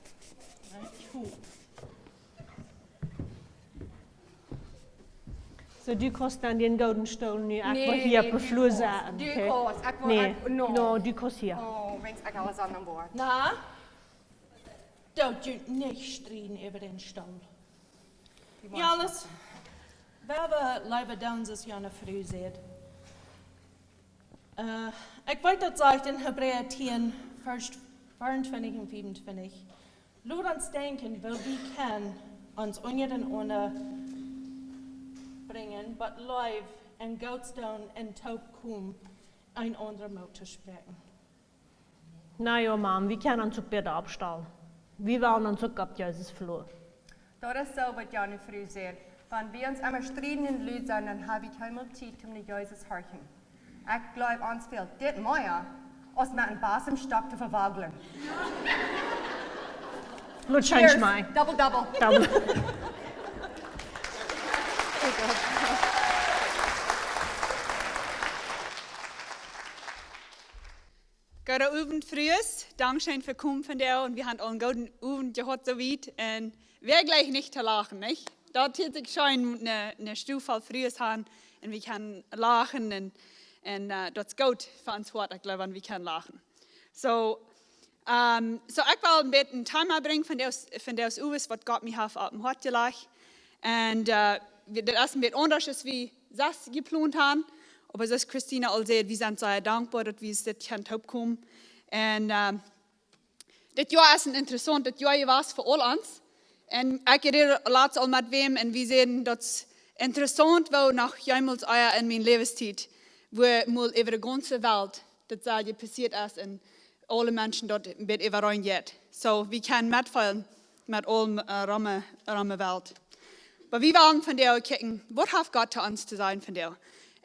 Soo, du kaust dan dän gooden Stool nu, ekj woa hia opp de Flua sitten, okay? Du kaust, ekj woa, nä, ekj, no. No, du kaust hia. Oh, wäajens ekj aules aun boat. Na? Doot junt nich strieden äwa dän Stool. Wie motten. Jo, aules. Wie haben leewe Doonses, jo, ne Fru sajcht. Äh, ekj weet, daut sajcht en Hebräa tieen, Varsch veeauntwintich un fiefuntwintich. Lot ons denkjen, woo wie kjennen ons unjarenaunda brinjen, waut Leew un Goots doonen un toopkomen, eenaunda Moot to spräakjen. Na jo, Mam, wie kjennen ons uk bäta oppstalen. Wie wellen ons uk opp Jesus veloten. Daut es soo, waut jane Fru sajcht. Wan wie ons emma strieden un lud sent, dan hab wie kjeenmol Tiet, om no Jesus horchen. Ekj jleew, ons fält dit mea, aus met een Bassemstock to vewageln. Lot scheen schmei. Double, double. Double. Gooden Owent, Frues. Dankscheen fa komen vondoag. Un wie haben aul een gooden Owent jehaut, soo wiet. Un wie jlikjen nich to lachen, nich? Daut hieet sikj scheen, ne, ne Stow voll Frues haben. Un wie kjennen lachen. Un, un, äh, daut es goot fa ons Hoat, ekj jleew, wan wie kjennen lachen. Soo, ähm, soo ekj well een bät een Thema brinjen vondoag, vondoag Owent, waut Gott mie haft opp daut Hoat jelajcht. Un, äh, wie, daut es een bät aundasch aus wie sest jeplont haben. Oba soo aus Christina aul säd, wie sent sea dankboa, daut wie dit kjennen toopkomen. Un, äh, dit Joa es een interessauntet Joa jewast fa aul ons. Un ekj räd latst aul met wäm un wie säden, daut es interessaunt, woo noch jemols ea en mien Läwenstiet, woo mol äwa de gaunze Welt daut selwje passieet es un aule Menschen daut een bät äwareen jeit. Soo, wie kjennen metfeelen met aul, äh, rom, rom de Welt. Oba wie wellen vondoag kjikjen, waut haft Gott to ons to sajen vondoag?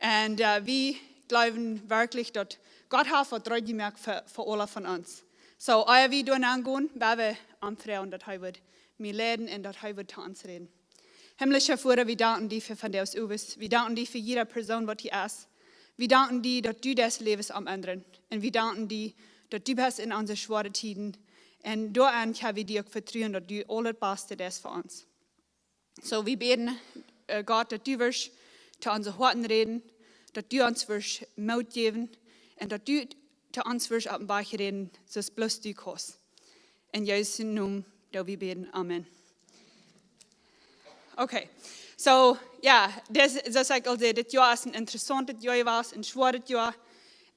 Un, äh, wie jleewen werkjlich, daut Gott haft waut reed jemoakt fa, fa aule von ons. So, ea wie doa aungonen, woa wie am froagen, daut hee wudd mie leiden un daut hee wudd to ons räden. Himmlischa Voda, wie danken die fa vondoag sien Wuat. Wie danken die fa jieda Persoon, waut hia es. Wie danken die, daut du daut Läwen aum endren. Un wie danken die, daut du best en onse schwoare Tieden. Un doaraun kjenn wie die uk vetruen, daut du aul daut Baste deist fa ons. So, wie bäden, äh, Gott, daut du wurscht to onse Hoaten räden, daut du ons wurscht Moot jäwen un daut du to ons wurscht opp dän Wajch räden, soo aus bloos du kaust. En Jesus sien Nomen doo wie bäden. Amen. Okay, so, jo, dit, soo aus ekj aul säd, dit Joa es een interessauntet Joa jewast, een schwoaret Joa.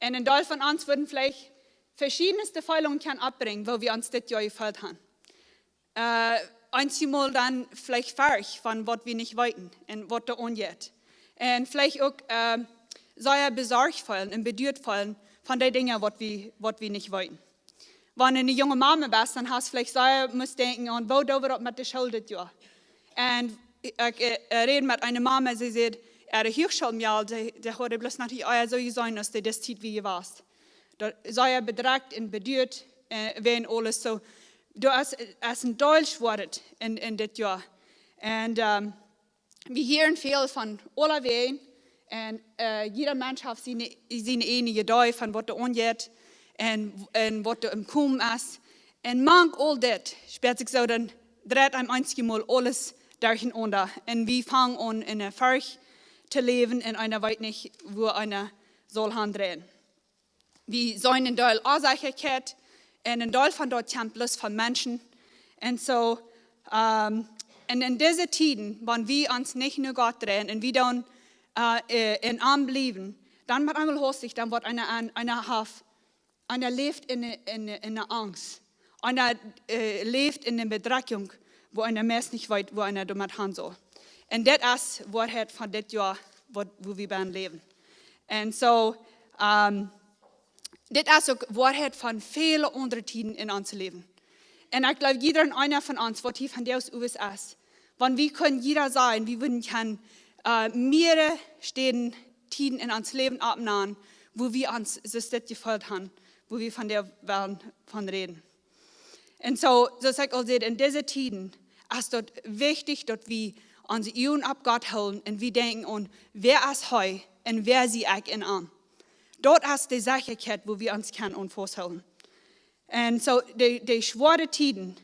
Un een Deel von ons wudden veleicht veschiedne Feelungen kjennen oppbrinjen, woo wie ons dit Joa jefeelt haben. Äh, eenjemol dan veleicht Forcht von waut wie nich weeten un waut doa aunjeit. Un veleicht uk, äh, sea besorcht feelen un beduat feelen von dee Dinja, waut wie, waut wie nich weeten. Wan du eene junge Mama best, dan hast veleicht sea must denkjen aun, woo doo wie daut met de School dit Joa? Un ekj, äh, äh, räd met eene Mama, see säd, äa Huachschoolmejal, dee, dee haud bloos noch nich ea soo jeseenen, aus dee dise Tiet wia jewast. Daut sea bedrekjt un beduat, äh, wäajen aules. So, doa es, es een Deel schwoaret en, en dit Joa. Un, ähm, wie hieren väl von aule Wäaj. Un, äh, jieda Mensch haft siene, siene eejne Idee von waut doa aunjeit un, un waut doa aum komen es. Un mank aul dit, spieet sikj soo, dan dreit eenem eenjemol aules derchenaunda. Un wie fangen aun en eene Forcht to läwen un eena weet nich, wua eena saul haundreien. Wie sent een Deel Onsechaheit un een Deel von daut kjemt bloos von Menschen. Un so, ähm, un en dise Tieden, wan wie ons nich no Gott dreien un wie dan, äh, äh, en am bliewen, dan met eemol haustich, dan woat eena aun, eena haft, eena läft en, en, en Angst. Eena, äh, läft en eene Bedrekjunk, wua eena meist nich weet, wua eena doamet gonen saul. Un dit es Woarheit von dit Joa, waut, wua wie bennen läwen. Un so, ähm, dit es uk Woarheit von väle aundre Tieden en ons Läwen. Un ekj gleew, jieda eena von ons, waut hia vondoag äwa es, wan wie kunnen jieda sajen, wie wudden kjennen, äh, mearere Städen, Tieden en ons Läwen oppnämen, wua wie ons soo dit jefeelt haben, wua wie vondoag wellen von räden. Un so, soo aus ekj aul säd, en dise Tieden es daut wichtich, daut wie onse Uagen opp Gott hoolen un wie denkjen aun, wäa es hee un wäa sie ekj en am. Daut es de Sechaheit, wua wie ons kjennen aun fausthoolen. Un so, de, de schwoare Tieden,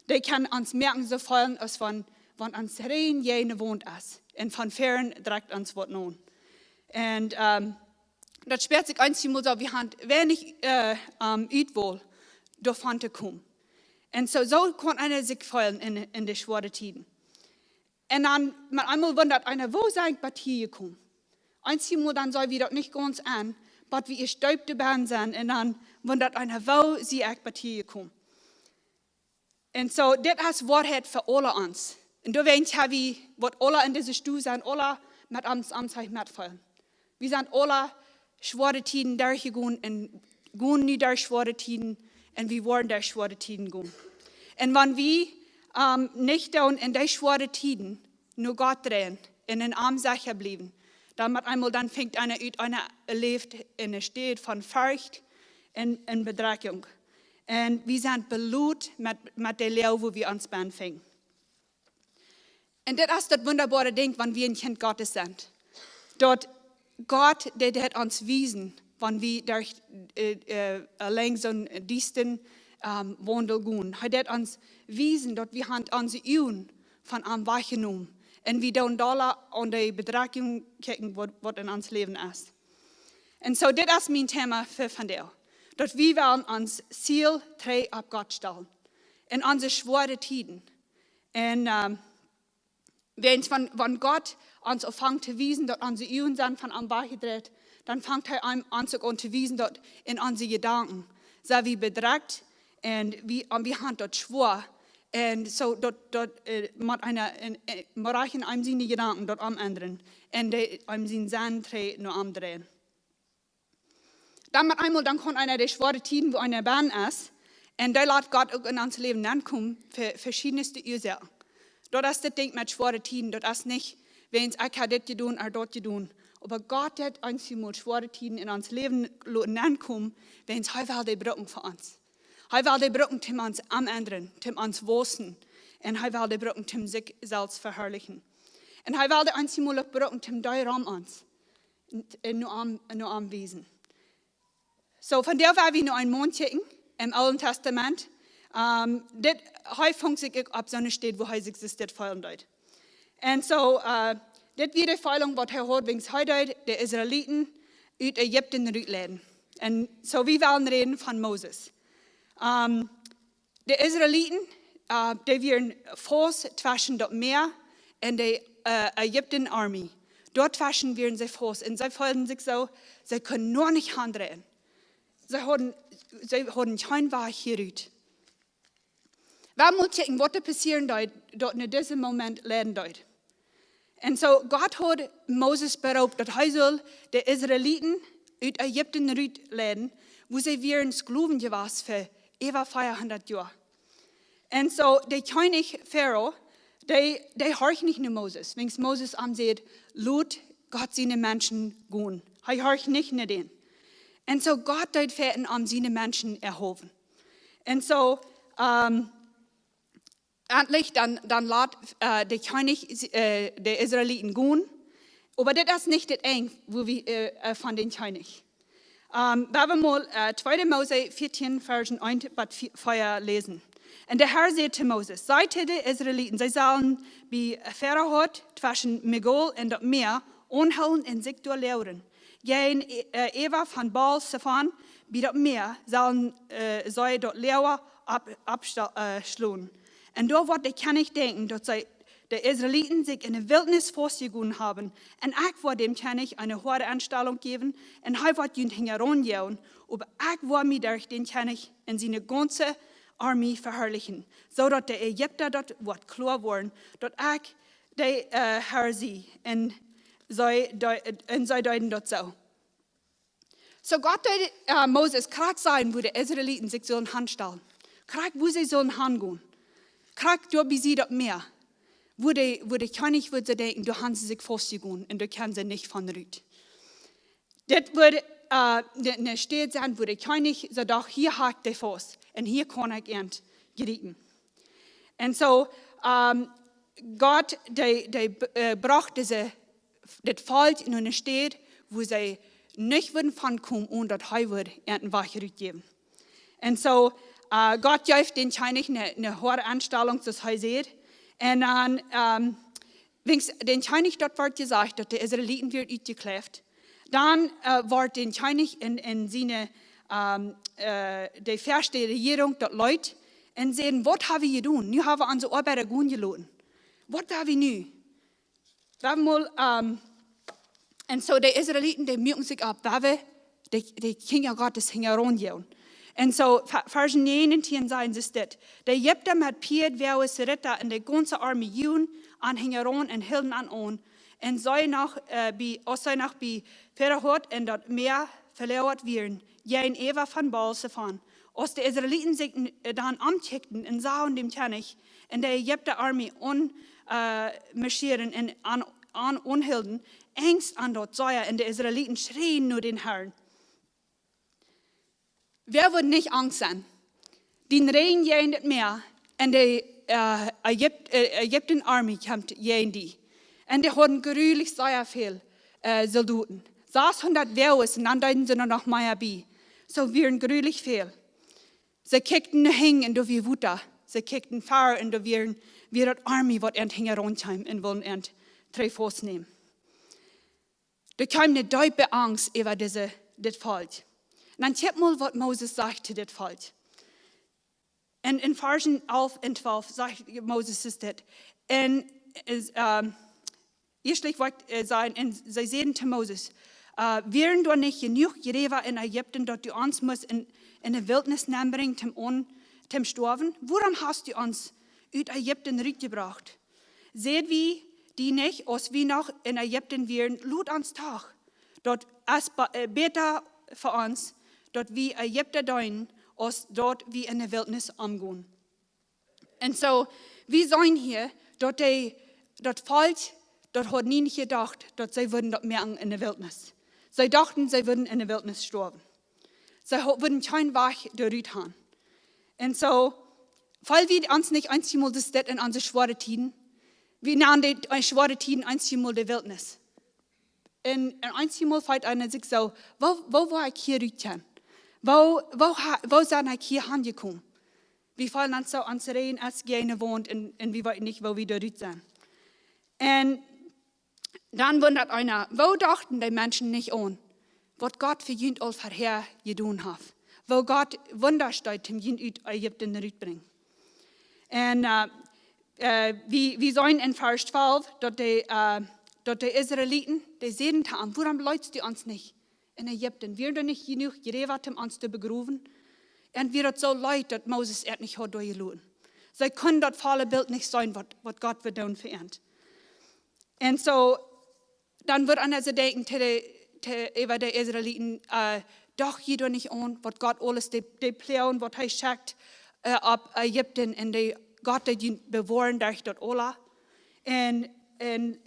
dee kjennen ons moaken soo feelen, aus wan, wan ons Rigjen jäajen eene Waunt es. Un von wiet drekjt ons waut aun. Un, ähm, daut spieet sikj eenjemol soo, wie haben weinich, äh, ähm, Utwäaj, doavon to komen. Un so, soo kaun eena sikj feelen en, en de schwoare Tieden. Un dan, met eemol wundat eena, woo sie ekj bat hia jekomen? Eenjemol dan sent wie daut nich gaunz aun, bat wie ieescht deep doabennen sent, un dan wundat eena, woo sie ekj bat hia jekomen? Un so, dit es Woarheit fa aule ons. Un doawäajen haben wie, waut aule en dise Stow sent, aule met ons, ons hia metfeelen. Wie sent aule schwoare Tieden derchjegonen un gonen nu derch schwoare Tieden un wie woaren derch schwoare Tieden gonen. Un wan wie, ähm, nich dan en dee schwoare Tieden no Gott dreien un en am secha bliewen, dan met eemol dan fangt eena aun, eena läft en eene Städ von Forcht un, un Bedrekjunk. Un wie sent belodt met, met de Loag, wua wie ons bennen finjen. Un dit es daut wundaboare Dinkj, wan wie een Kjint Gottes sent. Daut Gott, dee deit ons wiesen, wan wie derch, äh, äh, auleen soon diestren, ähm, Waundel gonen. Hee deit ons wiesen, daut wie haben onse Uagen von am wajchjenomen. Un wie doonen dolla aun de Bedrekjunk kjikjen, waut, waut en ons Läwen es. Un so, dit es mien Thema fa vondoag. Daut wie wellen ons Ziel trigj opp Gott stalen. En onse schwoare Tieden. Un, ähm, wäajen wan, wan Gott ons aunfangt to wiesen, daut onse Uagen sent von am wajchjedreit, dan fangt hee aun, ons uk aun to wiesen, daut en onse Jedanken sent wie bedrekjt un wie, un wie haben daut schwoa. Un so daut, daut, äh, mott eena en, äh, mott eena en siene Jedanken daut omendren un dee en sienen Senn trigj no am dreien. Dan met eemol, dan kaun eena de schwoare Tieden, wua eena bennen es, un dee lat Gott uk en ons Läwen nenkomen fa veschiedne Uasoaken. Daut es daut Dinkj met schwoare Tieden, daut es nich, wäajen ekj hab dit jedonen ooda daut jedonen, Oba Gott haft ons hia mol schwoare Tieden en ons Läwen loten aunkomen, wiels hee well dee brucken fa ons. Hee well dee brucken, om ons to endren, om ons to wausen. Un hee well dee brucken, om sikj selfst to veharlichen. Un hee well ons hia mol uk brucken, om dee rom ons un, un no am, no am wiesen. So, vondoag woa wie no een Maun kjikjen em Oolen Tastament. Ähm, dit, hee funk sikj uk opp soone Städ, wua hee sikj soo dit feelen deed. Un so, äh, dit wia de Feeling, waut hee haud, wiels hee deed de Israeliten ut Ägipten rutleiden. Un so, wie wellen räden von Moses. Ähm, de Israeliten, äh, dee wieren faust tweschen daut Mäa un de, äh, Ägipten Army. Doatweschen wieren see faust. Un see feelden sikj soo, see kunnen noch nich handlen. See hauden, see hauden kjeen Wajch hia rut. Wie motten kjikjen, waut doa passieren deed, daut no disen Moment leiden deed. Un so, Gott haud Moses beroopt, daut hee sull de Israeliten ut Ägipten rutleiden, wua see wieren Sklowen jewast fa äwa veahundat Joa. Un so, de Kjennich Farao, dee, dee horcht nich no Moses, wiels Moses am säd: "Lot Gott siene Menschen gonen." Hee horcht nich no dän. Un so, Gott deed fa am siene Menschen erhoolen. Un so, ähm, endlich, dan, dan lat, äh, de Kjennich, äh, de Israeliten gonen. Oba dit es nich daut Enj, wua wie, äh, äh, von dän Kjennich. Ähm, wie wellen mol, äh, tweede Mose vieetieen, Varsch eent bat vea läsen. Un de Herr säd to Moses: "Saj to de Israeliten, see sellen bie Pihahirot tweschen Migdol un daut Mäa aunhoolen un sikj doa läagren. Jäajen, äh, äwa von Baal Zephon bie daut Mäa sellen, äh, see daut Läajer opp-, oppschlonen. Un doa woat de Kjennich denkjen, daut see, de Israeliten, sikj enne Wiltnis faustjebunden haben. Un ekj woa däm Kjennich eene hoade Enstalunk jäwen, un hee woat junt hinjaraun joagen, oba ekj woa mie derch dän Kjennich un siene gaunze Armee veharlichen, soo daut de Ägipta daut woat kloa woaren, daut ekj de, äh, Herr sie." Un see dee-, un see deeden daut soo. So Gott deed, äh, Moses krakjt sajen, wua de Israeliten sikj sullen hanstalen. Krakjt, wua see sullen hangonen. Krakjt doa bie see daut Mäa. Wua de, wua de Kjennich wudd soo denkjen, doa han see sikj faustjebunden un doa kjennen see nich von rut. Dit wudd, äh, ne, ne Städ sennen, wua de Kjennich soo docht: "Hia ha ekj dee faust un hia kaun ekj an jriepen." Un so, ähm, Gott, dee, dee, äh, brocht dise, dit Volkj no ne Städ, wua see nich wudden von komen, onen daut hee wudd an een Wajch rutjäwen. Un so, äh, Gott jeef dän Kjennich ne, ne hoade Enstalunk, soo aus hee säd. Un dan, ähm, wiels dän Kjennich daut woat jesajcht, daut de Israeliten wieren utjekjläft, dan, äh, woat dän Kjennich un, un siene, ähm, äh, de Väastäd Rejierunk daut leet un säden: "Waut ha wie jedonen? Nu ha wie onse Oabeida gonen jeloten. Waut woa wie nu?" Wie wellen mol, ähm, un so de Israeliten, dee muaken sikj opp, woo wie de, de Kjinja Gottes hinjaraun joagen. Un so, Fa-, Varsch näajen un tieen sajen see dit: "De Ägipta met Pieed, Woages, Ritta un de gaunze Armee joagen an hinjaraun un hilden an aun. Un see noch, äh, bie, aus see noch bie Pihahirot un daut Mäa veläagren wieren, jäajen äwa von Baal Zephon. Aus de Israeliten sikj n-, äh, dan omkjikjten un sagen däm Kjennich un de Ägipta Armee aun, äh, marschieren un an, an aunhilden, Enjst an daut sea, un de Israeliten schrieen no dän Herrn." Wäa wudd nich angst sennen? Dee räden jäajen daut Mäa un de, äh, Ägip-, äh, Ägipten Armee kjemt jäajen die. Un dee hauden grulich sea väl, äh, Soldoten. Sashundat Woages un dan deeden see noch mea bie. So wieren grulich väl. See kjikjten no hinjen un doa wia Wota. See kjikjten ver un doa wieren, wia daut Armee, waut an hinjaraun kjeem un wullen an trigj faustnämen. Doa kjeem ne deepe Angst äwa dise, dit Volkj. Un dan kjikj mol, waut Moses sajcht to dit Volkj. Un en Varsch alf un twalf sajcht Moses dit. Un es, ähm, ieeschtlich woa ekj, äh, sajen, un see säden to Moses: "Äh, wieren doa nich jenuach Jräwa en Ägipten, daut du ons must en, en de Wiltnis nenbrinjen toom aun, toom stoawen? Wuarom hast du ons ut Ägipten rutjebrocht? Säd wie die nich, aus wie noch en Ägipten wieren: Lot ons doch, daut es ba-, äh, bäta fa ons, daut wie Ägipta deenen, aus daut wie en de Wiltnis omgonen?" Un so, wie seenen hia, daut dee, daut Volkj daut haud nie nich jedocht, daut see wudden daut moaken enne Wiltnis. See dochten, see wudden enne Wiltnis stoawen. See ha-, wudden kjeen Wajch doarut han. Un soo, wiels wie ons nich eensjemol daut dit en onse schwoare Tieden, wie nanen dit, äh, schwoare Tieden eensjemol de Wiltnis. Un, un eensjemol feelt eena sikj soo, woo, woo woa ekj hia rut kjennen? Woo, woo ha-, woo sie ekj hia aunjekomen? Wie feelen ons soo, ons Rigjen es jäajen de Waunt un, un wie weeten nich, woo wie doarut sent. Un dan wundat eena, woo dochten dee Menschen nich aun, waut Gott fa junt aul verhäa jedonen haft? Woo Gott Wunda deed, om junt ut Ägipten rutbrinjen. Un, äh, äh, wie, wie seenen en Varsch twalf, daut de, äh, daut de Israeliten, dee säden to am: "Wuarom leetst du ons nich en Ägipten? Wia doa nich jenuach Jräwa om ons to begrowen?" Un wia daut soo leet, daut Moses an nich haud doa jeloten. See kunnen daut volle Bilt nich seenen, waut, waut Gott wudd doonen fa an. Un soo, dan wudd eena soo denkjen, to de, to, äwa de Israeliten, äh, docht jie doa nich aun, waut Gott aules, de, de Ploagen, waut hee schekjt, äh, opp Ägipten, un de Gott, dee junt bewoaren derch daut aules. Un, un,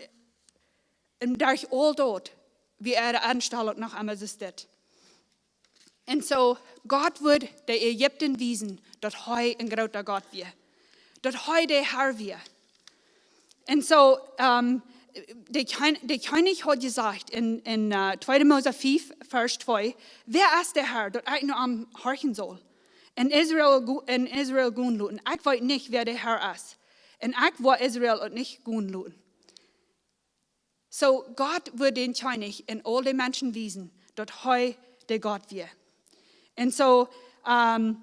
un derch aul daut, wia äare Enstalunk noch emma soo steit. Un soo, Gott wudd de Ägipten wiesen, daut hee een groota Gott wia. Daut hee de Herr wia. Un soo, ähm, de Kjeen-, de Kjennich haud jesajcht en, en, äh, tweede Mose fief, Varsch twee: "Wäa es de Herr, daut ekj no am horchen saul? Un Israel go-, un Israel gonen loten. Ekj weet nich, wäa de Herr es. Un ekj woa Israel uk nich gonen loten." Soo, Gott wudd dän Kjennich un aul de Menschen wiesen, daut hee de Gott wia. Un soo, ähm,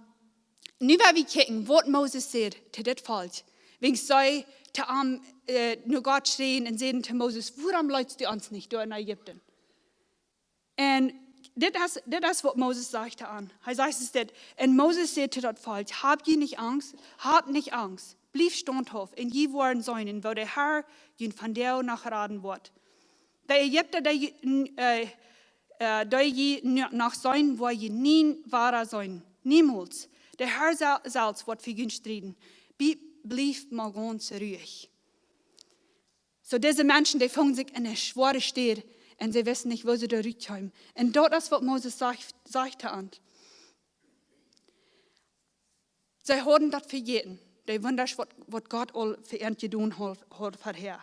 nu woa wie kjikjen, waut Moses säd to dit Volkj. Wiels see to am, äh, no Gott schräden un säden to Moses: "Wuarom leetst du ons nich doa en Ägipten?" Un dit es, dit es waut Moses sajcht to an. Hee sajcht es dit: "Un Moses säd to daut Volkj: Hab jie nich Angst, hab nich Angst. Blieft staunthauft, un jie woaren seenen, woo de Herr junt vondoag noch raden woat. De Ägipta, dee jie, n-, äh, äh, dee jie n-, noch seenen, woa jie nie wada seenen. Niemols. De Herr sel-, selfst woat fa junt strieden. Bie-, blieft mau gaunz ruich." Soo, dise Menschen, dee fungen sikj en eene schwoare Städ un see wisten nich, woo see doa rutkjeemen. Un daut es waut Moses sajcht, sajcht to an. See hauden daut vejäten, de Wundasch, waut, waut Gott aul fa an jedonen haud, haud verhäa.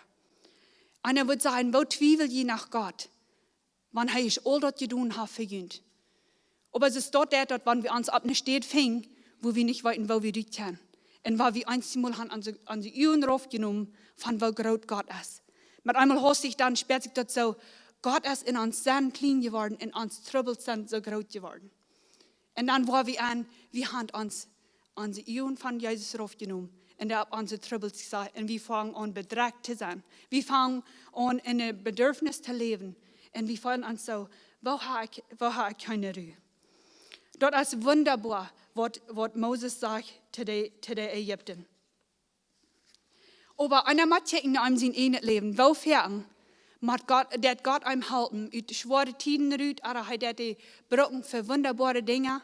Eena wudd sajen: "Woo twiewel jie noch Gott, wan hee ieescht aul daut jedonen haft fa junt?" Oba soo es daut, daut, daut wan wie ons opp eene Städ finjen, wua wie nich weeten, woo wie rut kjennen. Un wua wie eenjemol han onse, onse Uagen raufjenomen von woo groot Gott es. Met eemol haft sikj dan, spieet sikj daut soo, Gott es en ons Senn kjlien jeworden, en ons Trubbels sent soo groot jeworden. Un dan woa wie aun, wie han ons, onse Uagen von Jesus raufjenomen un doa opp onse Trubbels jesat. Un wie fangen aun bedrekjt to sennen. Wie fangen aun en een Bedarfnis to läwen. Un wie feelen ons soo, woo ha ekj, woo ha ekj kjeene Ru? Daut es wundaboa, waut, waut Moses sajcht to de, to de Ägipta. Oba eena mott kjikjen no sien eejnet Läwen. Woo foaken mott Gott, deit Gott eenem halpen ut schwoare Tieden rut, ooda hee deit am brucken fa wundaboare Dinja.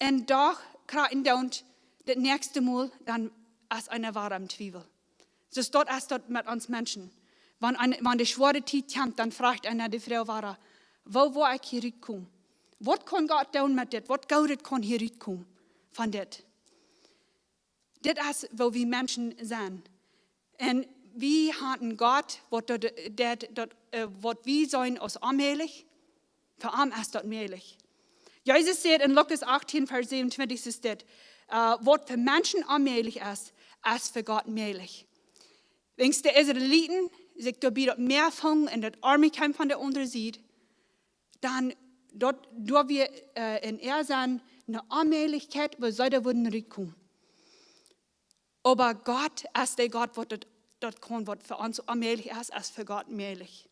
Un doch kjrieen dan daut näakjste Mol, dan es eena wada em Twiewel. Soo es daut, es daut met ons Menschen. Wan een, wan de schwoare Tiet kjemt, dan froagt eena de Froag wada: "Woo woa ekj hia rutkomen? Waut kaun Gott doonen met dit? Waut Goodet kaun hia rutkomen von dit?" Dit es woo wie Menschen sent. Un wie han een Gott, waut daut, daut, daut, äh, waut wie seenen aus onmäajlich, fa am es daut mäajlich. Jesus sajcht en Lukas achtieen, Varsch säwenuntwintich, es dit, äh, waut fa Menschen onmäajlich es, es fa Gott mäajlich. Wan de Israeliten sikj doabie daut Mäa fungen un daut Arme kjeem von de aundre Sied, dan daut, daut wia, äh, en äa Senn eene Onmäajlichkjeit, woo see doa wudden rutkomen. Oba Gott es de Gott, waut daut, daut kaun, waut fa ons onmäajlich es, es fa Gott mäajlich.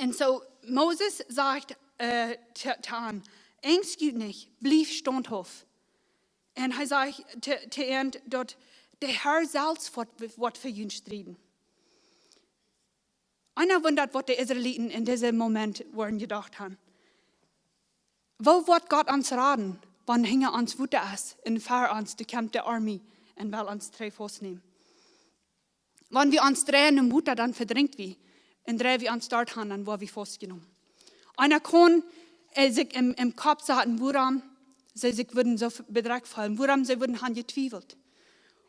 Un soo Moses sajcht, äh, to, to an: "Angst junt nich, blieft staunthauft." Un hee sajcht to, to an, daut de Herr selfst woat, woat fa junt strieden. Eena wundat, waut de Israeliten en disen Moment woaren jedocht han. Woo woat Gott ons raden, wan hinja ons Wota es un ver ons de kjemte Armee un well ons trigj faustnämen? Wan wie ons dreien em Wota, dan vedrinkjen wie. Un dreien wie ons doa han, dan woa wie faustjenomen. Eena kaun, äh, sikj em, em Kopp saten, wuarom see sikj wudden soo bedrekjt feelen, wuarom see wudden han jetwiewelt.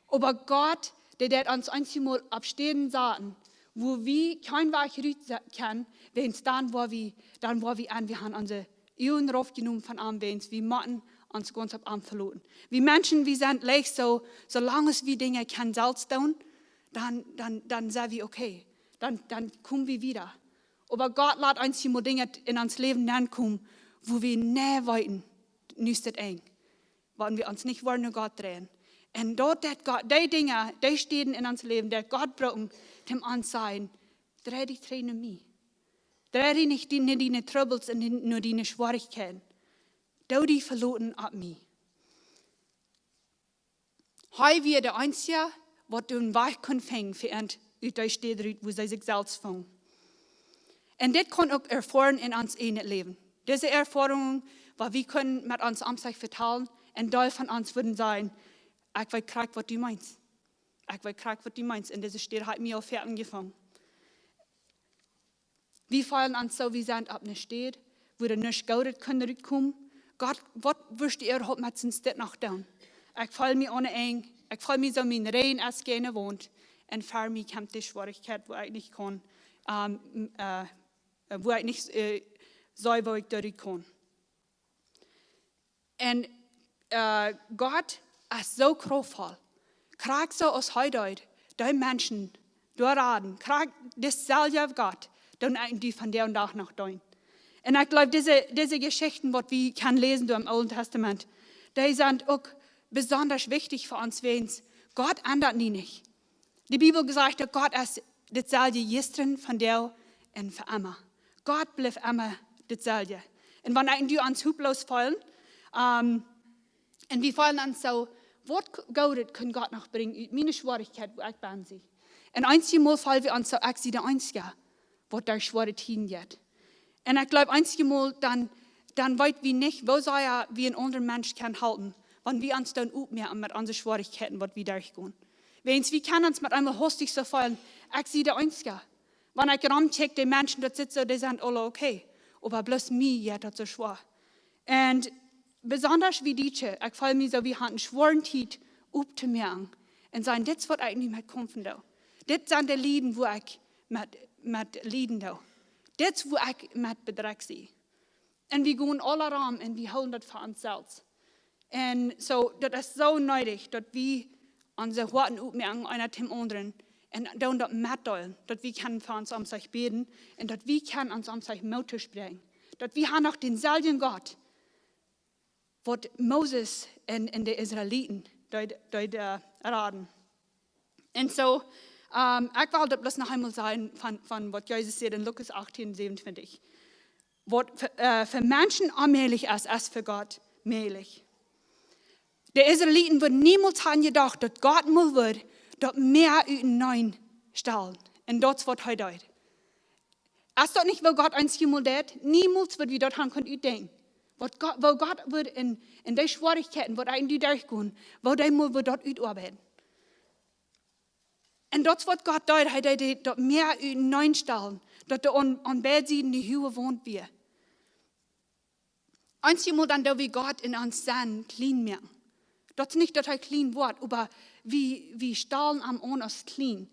Oba Gott, dee deit ons eenjemol opp Städen saten, wua wie kjeen Wajch rut se-, kjennen, wiels dan woa wie, dan woa wie aun, wie han onse Uagen raufjenomen von am, wiels wie motten ons gaunz opp am veloten. Wie Menschen, wie sent leicht soo, soo lang aus wie Dinja kjennen selfst doonen, dan, dan, dan sent wie okay. Dan, dan komen wie wieda. Oba Gott lat eenjemol Dinja en ons Läwen nenkomen, wua wie nich weeten, nu es daut Enj. Wan wie ons nich woaren no Gott dreien. Un doa deit Gott, dee Dinja, dee Städen en ons Läwen, deit Gott brucken, om ons to sajen: Drei die trigj no mie. Drei die nich die, no diene Trubbels un die, no diene Schwierichkjeiten. Doo die veloten opp mie. Hee wia de eensja, waut een Wajch kunn finjen fa an ut dee Städ rut, wua see sikj selfst fungen. Un dit kaun uk erfoaren en ons eejnet Läwen. Dise Erfoarunk, waut wie kjennen met ons omsich vetalen, un Deel von ons wudden sajen: Ekj weet krakjt, waut du meenst. Ekj weet krakjt, waut du meenst. Un dise Städ haft mie aul foaken jefungen. Wie feelen ons soo, wie sent opp eene Städ, wua doa nuscht Goodet kunn rutkomen. Gott, waut wurscht du äwahaupt met soon Städ noch doonen? Ekj feel mie onen Enj, ekj feel mie soo, mien Rigjen es jäajen de Waunt, un ver mie kjemt dee Schwierichkjeit, wua ekj nich kaun, ähm, äh, wua ekj nich, äh, see, wua ekj doa rut kaun. Un, äh, Gott es soo kraftvoll. Krakjt soo aus hee deed, dee Menschen doa raden. Krakjt daut selwje Gott, dän ekj die vondoag dän Dach noch deen. Un ekj jleew, dise, dise Jeschichten, waut wie kjennen läsen doa em Oolen Tastament, dee sent uk besonda wichtich fa ons, wiels Gott endat nie nich. De Bibel sajcht, daut Gott es daut selwje jistren, vondoag un fa emma. Gott blift emma daut selwje. Un wan ekj un du ons hoploos feelen, ähm, un wie feelen ons soo, waut k-, Goodet kunn Gott noch brinjen ut miene Schwierichkjeit, wua ekj bie sie. Un eenjemol feel wie ons soo, ekj sie de eensja, waut derch schwoare Tieden jeit. Un ekj jleew, eenjemol dan, dan weet wie nich, woo sea wie een aundren Mensch kjennen halpen, wan wie ons dan oppmoaken met onse Schwierichkjeiten, waut wie derchgonen. Wiels wie kjennen ons met eemol hastich soo feelen, ekj sie de eensja. Wan ekj romkjikj, de Menschen, daut sitt soo, dee sent aule okay. Oba bloos mie jeit daut soo schwoa. Un besonda wie Dietsche, ekj feel mie soo, wie haben eene schwoare Tiet opptomoaken. Un sajen, dit es waut ekj nu met kjamfen doo. Dit sent de Lieden, wua ekj met, met lieden doo. Dit es wua ekj met bedrekjt sie. Un wie gonen aula rom un wie hoolen daut fa ons selfst. Un soo, daut es soo needich, daut wie onse Hoaten oppmoaken, eena dän aundren, un dan daut metdeelen, daut wie kjennen fa ons omsich bäden, un daut wie kjennen ons omsich Moot toospräakjen. Daut wie haben noch dänselwjen Gott, waut Moses un, un de Israeliten deed, deed, äh, raden. Un soo, ähm, ekj well daut bloos noch eemol sajen von, von waut Jesus säd en Lukas achtieen säwenuntwintich. Waut fa, äh, fa Menschen onmäajlich es, es fa Gott mäajlich. De Israeliten wudden niemols haben jedocht, daut Gott mol wudd daut Mäa uteneen stalen. Un daut es waut hee deed. Es daut nich, woo Gott ons jemol deed? Niemols wudd wie daut haben kunt utdenkjen. Waut Gott, woo Gott wudd en, en dee Schwierichkjeiten, waut ekj un du derchgonen, woo dee mol wudd daut utoabeiden. Un daut es waut Gott deed, hee deed daut Mäa uteneen stalen, daut doa aun, aun beid Sieden eene huage Waunt wia. Eenjemol dan doo wie Gott en ons Senn kjlien moaken. Daut es nich, daut hee kjlien woat, oba wie, wie stalen am aun aus kjlien.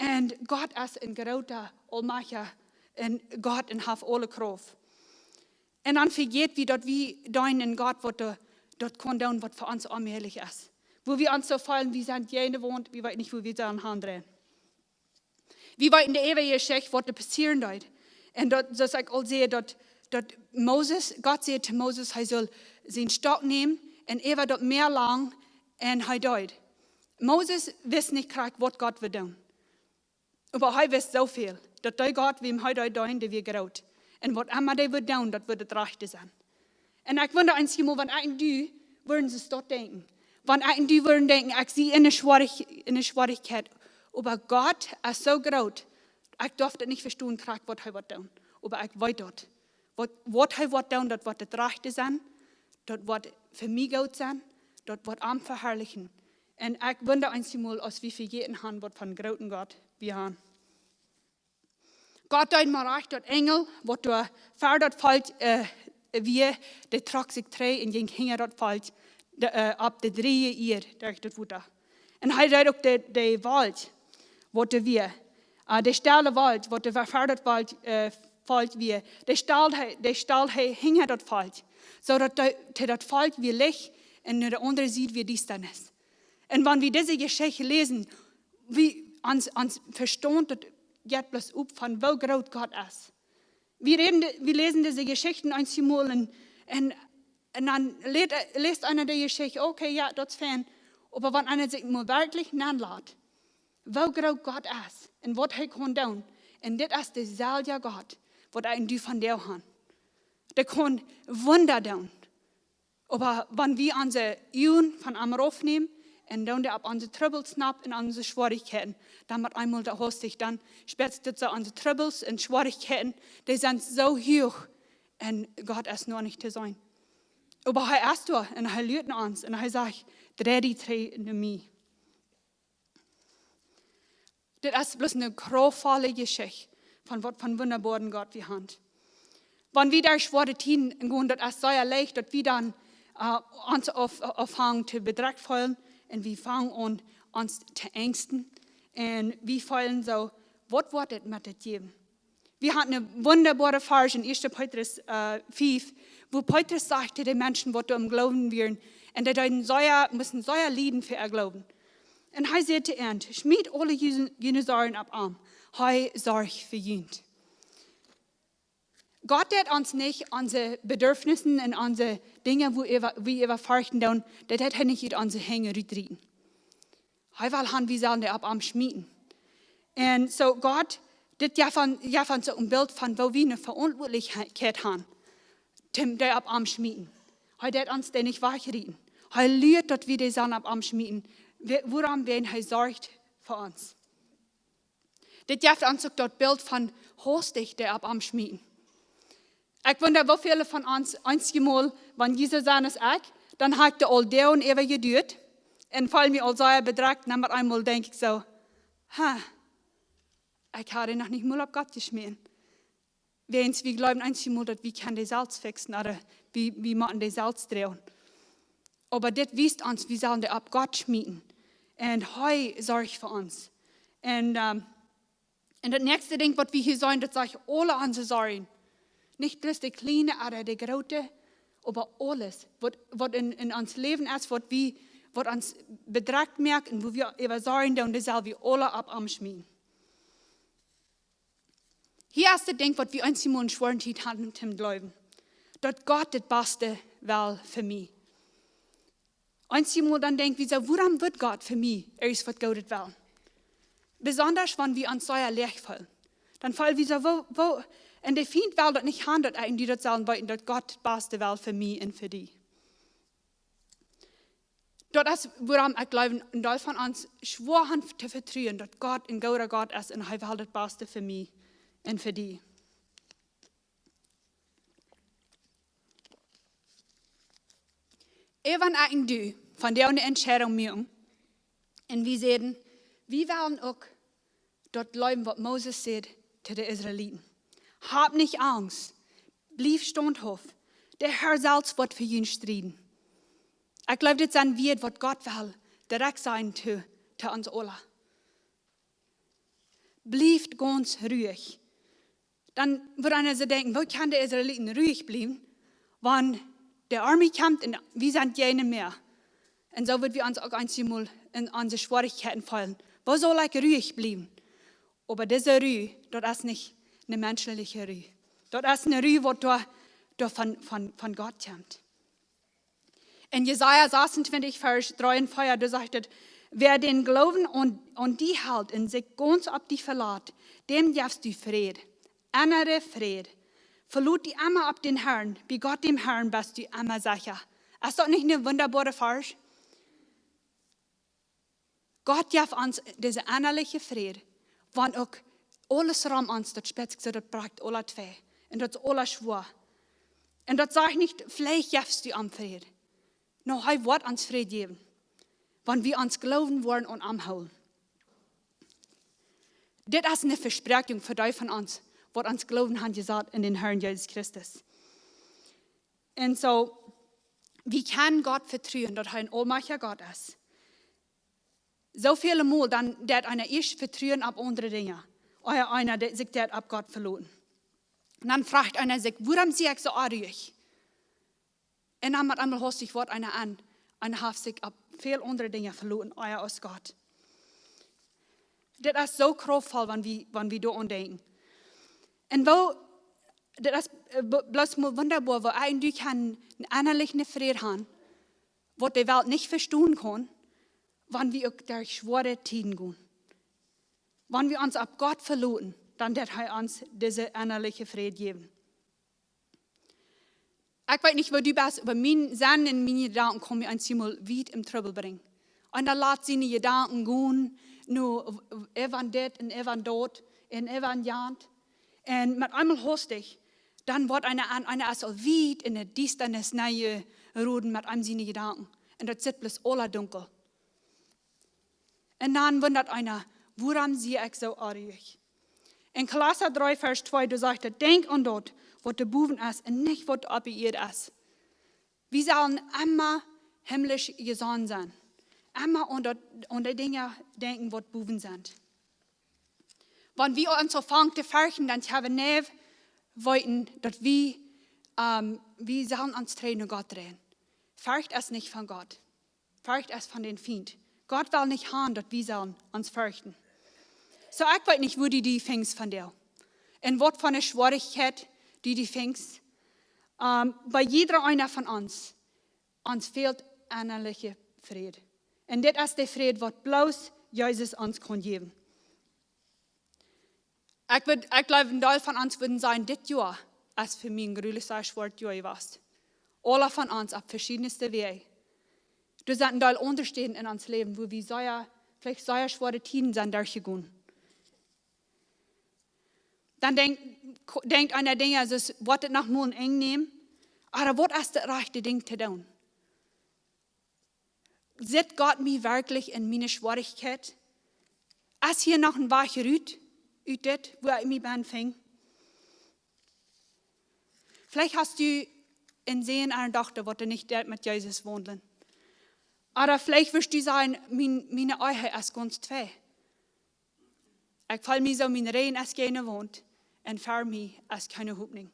Un Gott es een groota, aulmajchtja, een Gott un haft aule Krauft. Un dan vejäten wie, daut wie deenen eenen Gott, waut de, daut kaun doonen, waut fa ons onmäajlich es. Wua wie ons soo feelen, wie sent jäajen de Waunt, wie weeten nich, wua wie sellen aundreien. Wie weeten de äwaje Jeschicht, waut doa passieren deed. Un daut, soo aus ekj aul säd, daut, daut Moses, Gott säd to Moses, hee sull sienen Stock nämen un äwa daut Mäa lajen, un hee deed. Moses wist nich krakjt, waut Gott wudd doonen. Oba hee wist soo väl, daut dee Gott, wäm hee deed deenen, dee wia groot. Un waut emma dee wudd doonen, daut wudd daut rajchte sennen. Un ekj wunda eenjemol, wan ekj un du wudden soo daut denkjen. Wan ekj un du wudden denkjen, ekj sie en eene Schwierich-, en eene Schwierichkjeit. Oba Gott es soo groot, ekj darf daut nich vestonen, krakjt waut hee woat doonen. Oba ekj weet daut. Waut, waut hee woat doonen, daut woat daut rajchte sennen. Daut woat fa mie goot sennen. Daut woat am veharlichen. Un ekj wunda eenjemol, aus wie vejäten haben, waut fa een grooten Gott wie haben. Gott deed mau rajcht daut Enjel, waut doa ver daut Volkj, äh, wia, dee trock sikj trigj un jinkj hinja daut Volkj, de, äh, opp de dreeje Ieed derch daut Wota. Un hee deed uk de, de Wolkj, waut doa wia, äh, de stelle Wolkj, waut doa ver daut Volkj, äh, Volkj wia, dee stald hee, dee stald hee hinja daut Volkj, soo daut de, de, daut Volkj wia Licht un no de aundre Sied wia Diestanis. Un wan wie dise Jeschicht läsen, wie, ons, ons Vestaunt, daut jeit bloos op von woo groot Gott es. Wie räden, wie läsen dise Jeschichten eenjemol un, un, un dan läst, läst eena de Jeschicht, okay, jo, daut es fein. Oba wan eena sikj mol werkjlich nenlat, woo groot Gott es un waut hee kaun doonen. Un dit es deeselwja Gott, waut ekj un du vondoag haben. Dee kaun Wunda doonen. Oba wan wie onse Uagen von am raufnämen un dan dee opp onse Trubbels snappen un onse Schwierichkjeiten, dan met eemol doa hastich, dan spetzt daut soo, onse Trubbels un Schwierichkjeiten, dee sent soo huach un Gott es noch nich to seenen. Oba hee es doa un hee luat no ons un hee sajcht: "Drei die trigj no mie." Dit es bloos eene kraftvolle Jeschicht von waut von wundaboaren Gott wie haben. Wan wie derch schwoare Tieden gonen, daut es sea leicht, daut wie dan, äh, ons auf, aufhangen to bedrekjt feelen un wie fangen aun ons to enjsten un wie feelen soo, waut woat dit met dit jäwen? Wie haben een wundaboaren Varsch en Ieeschte Petrus, äh, fief, wua Petrus sajcht to de Menschen, waut doa em Gloowen wieren, un dee deeden sea, musten sea lieden fa äa Gloowen. Un hee säd to an: "Schmiet aule june, june Sorjen opp am. Hee sorcht fa junt." Gott deit ons nich onse Bedürfnisse un onse Dinja, wua wie, wie äwa ferchten doonen, daut deit hee nich ut onse Henj rutrieten. Hee well haben, wie sellen dee opp am schmieten. Un soo Gott, dit jeft ons, jeft ons soo een Bilt von woo wie eene Veauntwuatlichkjeit haben, toom dee opp am schmieten. Hee deit ons dee nich wajchrieten. Hee luat, daut wie dee sellen opp am schmieten. Wie-, wuarom? Wiels hee sorcht fa ons. Dit jeft ons uk daut Bilt von hastich dee opp am schmieten. Ekj wunda, woo väle von ons eenjemol, wan Jesus aun es ekj, dan ha ekj de aul Doag äwa jedocht un feel mie aul sea bedrekjt, un dan met eemol denkj ekj soo: "Ha, ekj ha dee noch nich mol opp Gott jeschmäten." Wiels wie jleewen eenjemol, daut wie kjennen dee selfst fixen, ooda wie, wie motten dee selfst droagen. Oba dit wiest ons, wie sellen dee opp Gott schmieten. Un hee sorcht fa ons. Un, ähm, un daut näakjste Dinkj, waut wie hia seenen, daut sajcht aule onse Sorjen. Nich bloos de kjliene ooda de groote, oba aules, waut, waut en, en ons Läwen es, waut wie, waut ons bedrekjt moakt un wua wie äwa Sorjen doonen, dee sell wie aule opp am schmieten. Hia es daut Dinkj, waut wie eenjemol eene schwoare Tiet haben toom jleewen, daut Gott daut Baste well fa mie. Eenjemol dan denkj wie soo: "Wuarom woat Gott fa mie ieescht waut Goodet wellen?" Besonda wan wie ons sea leeg feelen. Dan feel wie soo: "Woo, woo?" Un de Fient well daut nich haben, daut eena daut sellen weeten, daut Gott daut Baste well fa mie un fa die. Daut es, wuarom ekj jleew, een Deel von ons schwoa haben to vetruen, daut Gott een gooda Gott es un hee well daut Baste fa mie un fa die. Ewan ekj un du vondoag eene Entscheidunk moaken un wie säden, wie wellen uk daut jleewen, waut Moses säd to de Israeliten: "Hab nich Angst, blief staunthauft, de Herr selfst woat fa junt strieden." Ekj jleew, dit sent Wieed, waut Gott well direkt sajen to, to ons aule. Blieft gaunz ruhich. Dan wudd eena soo denkjen: "Woo kjennen de Israeliten ruhich bliewen, wan de Armee kjemt un wie sent jeene mea?" Un soo woa wie ons uk eenjemol en onse Schwierichkjeiten feelen. "Woo saul ekj ruhich bliewen?" Oba dise Ru, daut es nich eene menschelje Ru. Daut es eene Ru, waut doa, doa von, von, von Gott kjemt. En Jesaja sasuntwintich, Varsch dree un vea, doa sajcht et: "Wäa dän Gloowen aun, aun die helt un sikj gaunz opp die velat, däm jefst du Fräd, ennere Fräd. Velot die emma opp dän Herrn, bie Gott däm Herrn best du emma secha." Es daut nich een wundaboara Varsch? Gott jeft ons dise ennaliche Fräd, wan uk aules rom ons, daut spetzt sikj soo, daut brakjt aula twei. Un daut es aula schwoa. Un daut sajcht nich: "Veleicht jefst du am Fräd." Nä, hee woat ons Fräd jäwen, wan wie ons Gloowen woaren aun am hoolen. Dit es eene Vespräakjunk fa dee von ons, waut ons Gloowen haben jesat en dän Herrn Jesus Christus. Un soo, wie kjennen Gott vetruen, daut hee een aulmajchtja Gott es. Soo väle Mol dan deit eena ieescht vetruen opp aundre Dinja, ea eena deit sikj deit opp Gott veloten. Un dan froagt eena sikj: "Wuarom sie ekj soo onruich?" Un dan met eemol haust sikj woat eena aun, un haft sikj opp väl aundre Dinja veloten, ea aus Gott. Dit es soo kraftvoll, wan wie, wan wie doaraun denkjen. Un woo, dit es, äh, bl-, bloos mau wundaboa, woo eena kaun eene ennaliche Fräd haben, waut de Welt nich vestonen kaun, wan wie uk derch schwoare Tieden gonen. Wan wie ons opp Gott veloten, dan deit hee ons dise ennaliche Fräd jäwen. Ekj weet nich, woo du best, oba mien Senn un miene Jedanken kjennen mie eemol wiet em Trubbel brinjen. Un dan lat siene Jedanken gonen, nu, äwa dit un äwa daut un äwa jant. Un met eemol haustich, dan woat eena aun, eena es aul wiet en de Diestanis nenjeroden met eenem siene Jedanken. Un daut sitt bloos aula dunkel. Un dan wundat eena: "Wuarom sie ekj soo onruich?" En Kolossa dree Varsch twee, doa sajcht et: "Denkjt aun daut, waut doa bowen es un nich waut oppe Ieed es." Wie sellen emma himmlisch jesonnen sennen. Emma aun daut, aun de Dinja denkjen, waut bowen sent. Wan wie ons aunfangen to ferchten, dan haben wie nich weeten, daut wie, ähm, wie sellen ons trigj no Gott dreien. Forcht es nich von Gott. Forcht es von dän Fient. Gott well nich haben, daut wie sellen ons ferchten. Soo, ekj weet nich, woo du die finjst vondoag. Un waut fa eene Schwierichkjeit du die finjst. Ähm, bie jieda eena von ons, ons fält ennaliche Fräd. Un dit es de Fräd, waut bloos Jesus ons kaun jäwen. Ekj wudd, ekj jleew, een Deel von ons wudden sajen: "Dit Joa es fa mie een grulich sea schwoaret Joa jewast." Aule von ons opp veschiedne Wäaj. Doa sent een Deel Omstend en ons Läwen, wua wie sea, veleicht sea schwoare Tieden sent derchjegonen. Dan denkjt, denkjt eena Dinja, soo aus: "Woat et noch mol een Enj nämen? Ooda waut es daut rajchte Dinkj to doonen? Sitt Gott mie werkjlich en miene Schwierichkjeit? Es hia noch een Wajch rut, ut dit, wua ekj mie befinj?" Veleicht hast du een Sän ooda eene Dochta, waut nich deit met Jesus waundlen. Ooda veleicht wurscht du sajen: "Mien, miene Ehe es gaunz twei. Ekj feel mie soo, mien Rigjen es jäajen de Waunt un fa mie es kjeene Hopninj."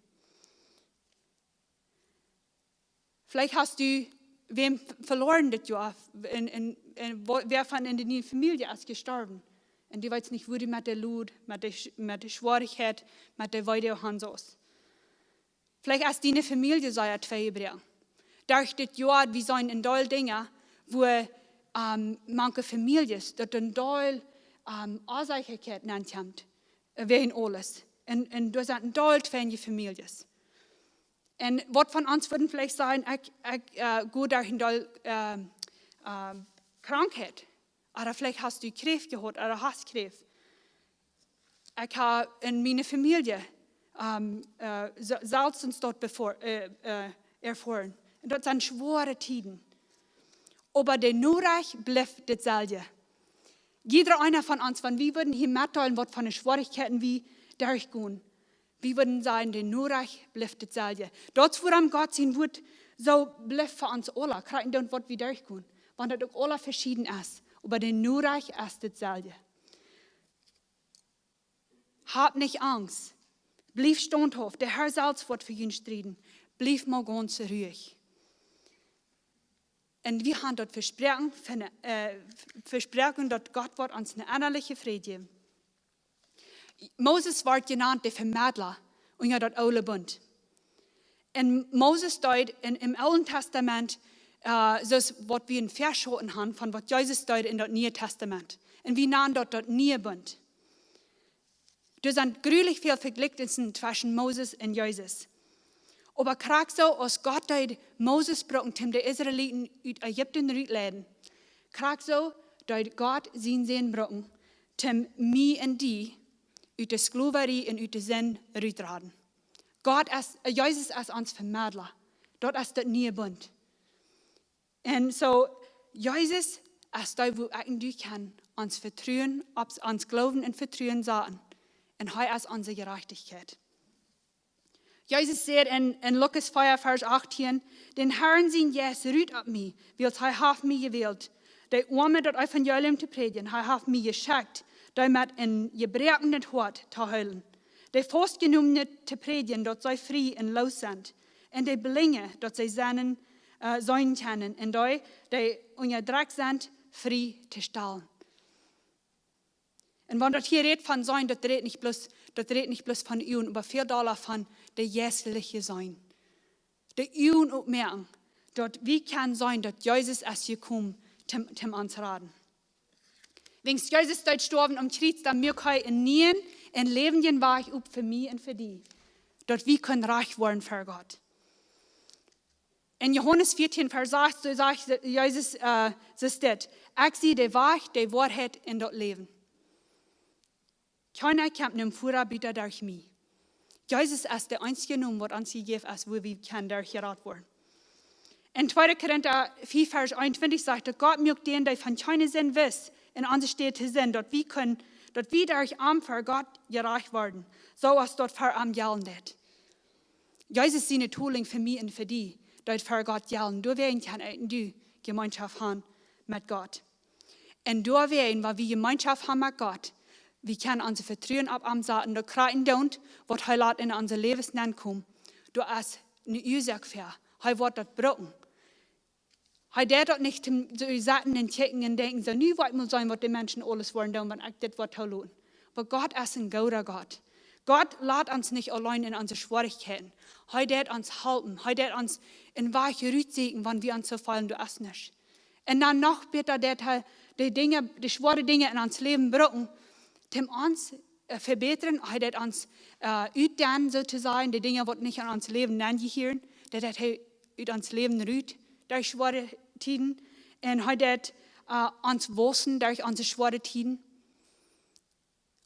Veleicht hast du wäm v-, veloaren dit Joa, un, un, un wo-, wäa von en diene Famielje es jestorwen. Un du weetst nich, woo du met de Lod, met de Sch-, met de Schwierichkjeit, met de Weedoag aunseist. Veleicht es diene Famielje sea twei jebroaken. Derch dit Joa, wie seenen een Deel Dinja, wua, ähm, manche Famieljes, daut een Deel, ähm, Onsechaheit nenkjemt, äh, wäajen aules. Un, un doa sent een Deel twei Famieljes. Un waut von ons wudden veleicht sajen: "Ekj, ekj, äh, go derch een Deel, ähm, ähm, Krankheit." Ooda veleicht hast du Kjräft jehaut, ooda hast Kjräft. Ekj hab en miene Famielje, ähm, äh, se-, selfst daut befo-, äh, äh, erfoaren. Un daut sent schwoare Tieden. Oba de Norecht blift datsselwje. Jieda eena von ons, wan wie wudden hia metdeelen, waut fa Schwierichkjeiten wie derchgonen, wie wudden sajen: "De Norecht blift datsselwje." Daut es wuarom Gott sien Wort soo blift fa ons aula, krakjt endoont waut wie derchgonen. Wan daut uk aula veschieden es, oba de Norecht es datsselwje. Hab nich Angst. Bliew staunthauft. De Herr selfst woat fa junt strieden. Bliew mau gaunz ruich. Un wie haben daut Vespräakjen von, äh, Vespräakjen, daut Gott woat ons een ennalichen Fräd jäwen. Moses woat jenant de Vemedla unja daut oole Bunt. Un Moses deed en, em Oolen Tastament, äh, soo aus waut wie en Väaschoot haben von waut Jesus deed en daut Niee Tastament. Un wie nanen daut daut Niee Bunt. Doa sent grulich väl Vejlikjnisse tweschen Moses un Jesus. Oba krakjt soo aus Gott deed Moses brucken, om de Israeliten ut Ägipten rutleiden, krakjt soo deed Gott sienen Sän brucken, om mie un die ut de Sklowarie un ut de Sind rutraden. Gott es, äh, Jesus es ons Vemedla. Daut es daut Niee Bunt. Un soo, Jesus es dee, wua ekj un du kjennen ons Vetruen, opp ons Gloowen un Vetruen saten. Un hee es onse Jerajchtichkjeit. Jesus sajcht en, en Lukas vea, Varsch achtieen: "Den Herrn sien Jeist rut opp mie, wiels hee haft mie jewält, de Oame daut Evangelium to prädjen. Hee haft mie jeschekjt, dee met een jebroaknet Hoat to heelen, de faustjenomne to prädjen, daut see frie un loos sent, un de Blinje, daut see seenen, äh, seenen kjennen, un dee, dee unjadrekjt sent, frie to stalen." Un wan daut hia rät von seenen, daut rät nich bloos, daut rät nich bloos von Uagen, oba väl dolla von de jeistelje Seenen. De Uagen oppmoaken, daut wie kjennen seenen, daut Jesus es jekomen, om, om ons to raden. Wiels Jesus deed stoawen aum Kjriez, dan muak hee een nieen un läwendjen Wajch op fa mie un fa die, daut wie kjennen rajcht woaren ver Gott. En Johanes vieetieen, Varsch sas, doa sajcht Jesus, äh, sajcht dit: "Ekj sie de Wajch, de Woarheit un daut Läwen. Kjeena kjemt nom Voda buta derch mie." Jesus es de eensje Nomen, waut ons jejäft es, woo wie kjennen derch jerat woaren. En tweede Korinta vea, Varsch eenuntwintich sajcht daut: "Gott muak dän, dee von kjeene Sind wist, en onse Städ to Sind, daut wie kjennen, daut wie derch am ver Gott jerajcht woaren, soo aus daut ver am jellen deit." Jesus siene Tolinj fa mie un fa die, daut ver Gott jellen. Doawäajen kjenn ekj un du Jemeenschoft han met Gott. Un doawäajen, wan wie Jemeenschoft han met Gott, wie kjennen ons Vetruen opp am saten, daut krakjt endoont, waut hee lat en onse Läwes nenkomen, doa es eene Uasoak fa. Hee woat daut brucken. Hee deit daut nich toom soo sitten un kjikjen un denkjen, soo, nu woa ekj mol seenen, waut de Menschen aules woaren doonen, wan ekj dit woa toloten. Oba Gott es een gooda Gott. Gott lat ons nich auleen en onse Schwierichkjeiten. Hee deit ons halpen. Hee deit ons een Wajch rutsieekjen, wan wie ons soo feelen, doa es nuscht. Un dan noch bäta deit hee de Dinja, de schwoare Dinja en ons Läwen brucken, toom ons, äh, vebätren. Hee deit ons, äh, utdoonen, soo to sajen, de Dinja, waut nich en ons Läwen nenjehieren, dee deit hee ut ons Läwen rut derch schwoare Tieden. Un hee deit, äh, ons waussen derch onse schwoare Tieden.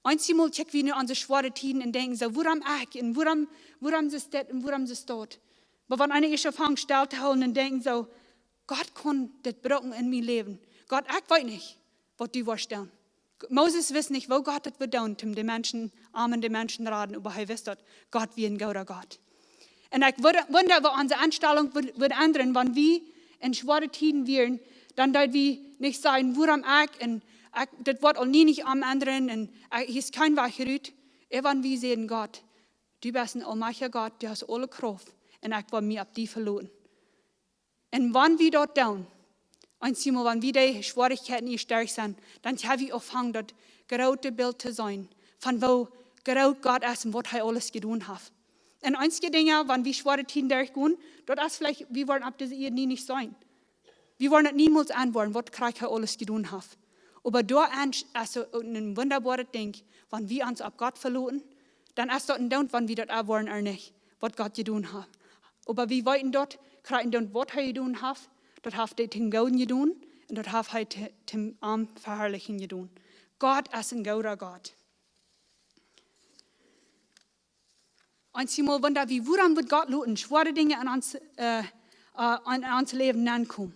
Eenjemol kjikj wie no onse schwoare Tieden un denkjen soo: "Wuarom ekj? Un wuarom, wuarom es dit un wuarom es daut?" Oba wan eena ieescht aunfangt stell to hoolen un denkjen soo: "Gott kaun dit brucken en mien Läwen. Gott, ekj weet nich, waut du woascht doonen." Moses wist nich, woo Gott daut wudd doonen, om de Menschen, aun de Menschen raden, oba hee wist daut Gott wia een gooda Gott. Un ekj wunda, wunda, woo onse Enstalunk wudd, wudd endren, wan wie en schwoare Tieden wieren, dan deed wie nich sajen: "Wuarom ekj? Un ekj, dit woat aul nie nich aun endren, un ekj, hia es kjeen Wajch rut." Ea wan wie säden: "Gott, du best een aulmajchtja Gott, du hast aule Krauft, un ekj well mie opp die veloten." Un wan wie daut doonen, eenjemol wan wie de Schwierichkjeiten ieescht derch sent, dan kjenn wie aunfangen daut groote Bilt to seenen, von woo groot Gott es un waut hee aules jedonen haft. Un eenje Dinja, wan wie schwoare Tieden derchgonen, daut es veleicht, wie woaren opp dise Ieed nie nich seenen. Wie woaren et niemols enwoaren, waut krakjt hee aules jedonen haft. Oba doa es et een wundaboaret Dinkj, wan wie ons opp Gott veloten, dan es daut endoont, wan wie daut enwoaren ooda nich, waut Gott jedonen haft. Oba wie weeten daut, krakjt endoont, waut hee jedonen haft, daut haft hee toom Gooden jedonen un daut haft hee to, toom am veharlichen jedonen. Gott es een gooda Gott. Eenjemol wunda wie, wuarom wudd Gott loten schwoare Dinja en ons, äh, äh, en ons Läwen nenkomen.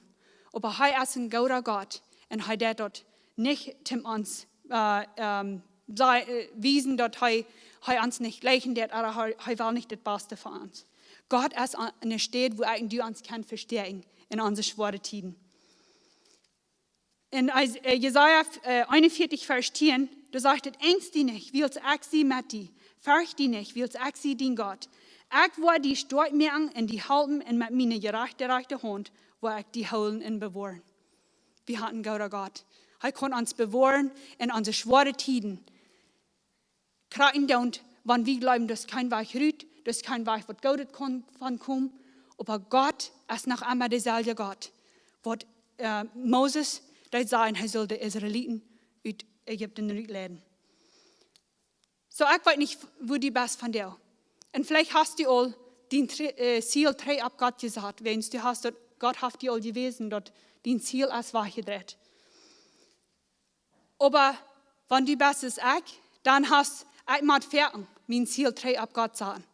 Oba hee es een gooda Gott un hee deit daut nich toom ons, äh, ähm, sei-, äh, wiesen, daut hee, hee ons nich jlikjen deit, ooda hee, hee well nich daut Baste fa ons. Gott es a-, aun eene Städ, wua ekj un du ons kjennen vestäakjen en onse schwoare Tieden. En Is-, äh, Jesaja, äh, eenunvieetich, Varsch tieen, doa sajcht et: "Angst die nich, wiels ekj sie met die. Fercht die nich, wiels ekj sie dien Gott. Ekj woa die stoakj moaken un die halpen un met miene jerajchte rajchte Haunt woa ekj die hoolen un bewoaren." Wie haben een gooda Gott. Hee kaun ons bewoaren en onse schwoare Tieden. Krakjt endoont, wan wie jleewen, daut es kjeen Wajch rut, daut es kjeen Wajch, waut Goodet kaun von komen. Oba Gott es noch emma deeselwja Gott, waut, äh, Moses deed sajen, hee sull de Israeliten ut Ägipten rutleiden. Soo, ekj weet nich, wua du best vondoag. Un veleicht hast du aul dien Tri-, äh, Ziel trigj opp Gott jesat, wiels du hast daut, Gott haft die aul jewäsen, daut dien Ziel es wajchjedreit. Oba wan du best soo aus ekj, dan hast, ekj mott foaken mien Ziel trigj opp Gott saten.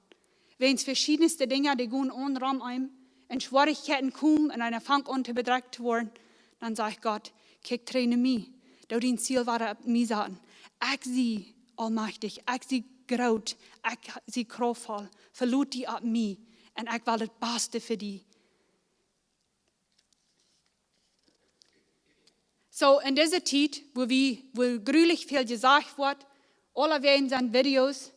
Wan veschiedne Dinja, dee gonen aun rom eenem, un Schwierichkjeiten komen un eena fangt aun to bedrekjt to woaren, dan sajcht Gott: "Kjikj trigj no mie. Doo dien Ziel wada opp mie saten. Ekj sie aulmajchtich, ekj sie groot, ekj sie kraftvoll. Veloot die opp mie un ekj well daut baste fa die. Soo, en dise Tiet, wua wie, wua grulich väl jesajcht woat, aulawäajen sent Videos,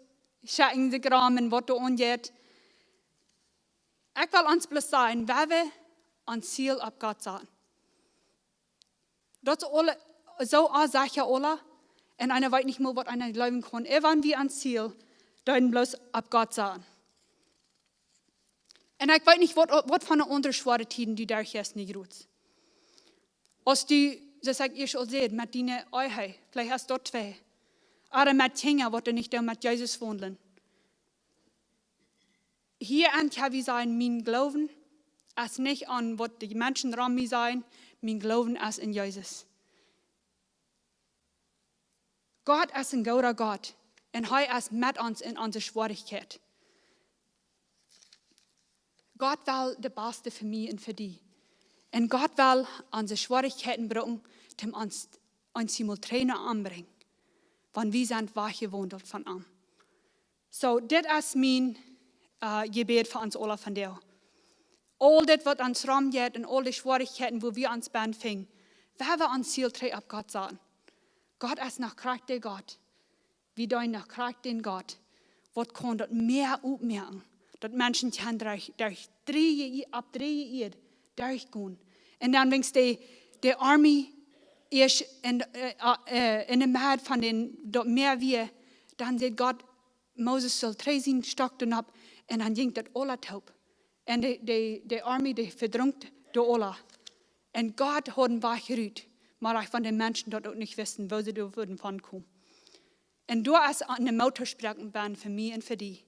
schekjen see Gram un waut doa aunjeit. Ekj well ons bloos sajen, wan wie ons Ziel opp Gott saten. Daut es aule, soo aus secha aule, un eena weet nich mol waut eena jleewen kaun. Ea wan wie ons Ziel, dan bloos opp Gott saten. Un ekj weet nich waut, waut fa eene aundre schwoare Tieden du derchjeist nu jrods. Aus du, soo aus ekj ieescht aul säd, met diene Ehe, veleicht es daut twee. Ooda met Kjinja, waut doa nich doonen met Jesus waundlen. Hia aun kjenn wie sajen, mien Gloowen es nich aun waut de Menschen rom mie sajen, mien Gloowen es en Jesus. Gott es een gooda Gott un hee es met ons en onse Schwoarichkjeit. Gott well daut baste fa mie un fa die. Un Gott well onse Schwoarichkjeiten brucken, om ons, ons hia mol trigj no am brinjen, wan wie sent wajchjewaundelt von am. Soo, dit es mien, äh, Jebäd fa ons aule vondoag. Aul dit waut ons romjeit un aul de Schwoarichkjeiten, wua wie ons befinjen, wan wie ons Ziel trigj opp Gott saten. Gott es noch krakjt de Gott. Wie deenen noch krakjt dän Gott, waut kaun daut Mäa opmoaken, daut Menschen kjennen derch, derch dreeje, opp dreeje Ieed derchgonen. Un dan, wan de, de Armee ieescht en, äh, äh, en de Medd von dän, daut Mäa wia, dan säd Gott, Moses sull trigj sienen Stock doa nopp, un dan jinkj daut aula toop. Un de, de, de Armee, dee vedrunk doa aula. Un Gott haud een Wajch rut, mau von de Menschen daut uk nich wisten, woo see doa wudden von komen. Un daut es eene Moottoosprooch fa mie un fa die.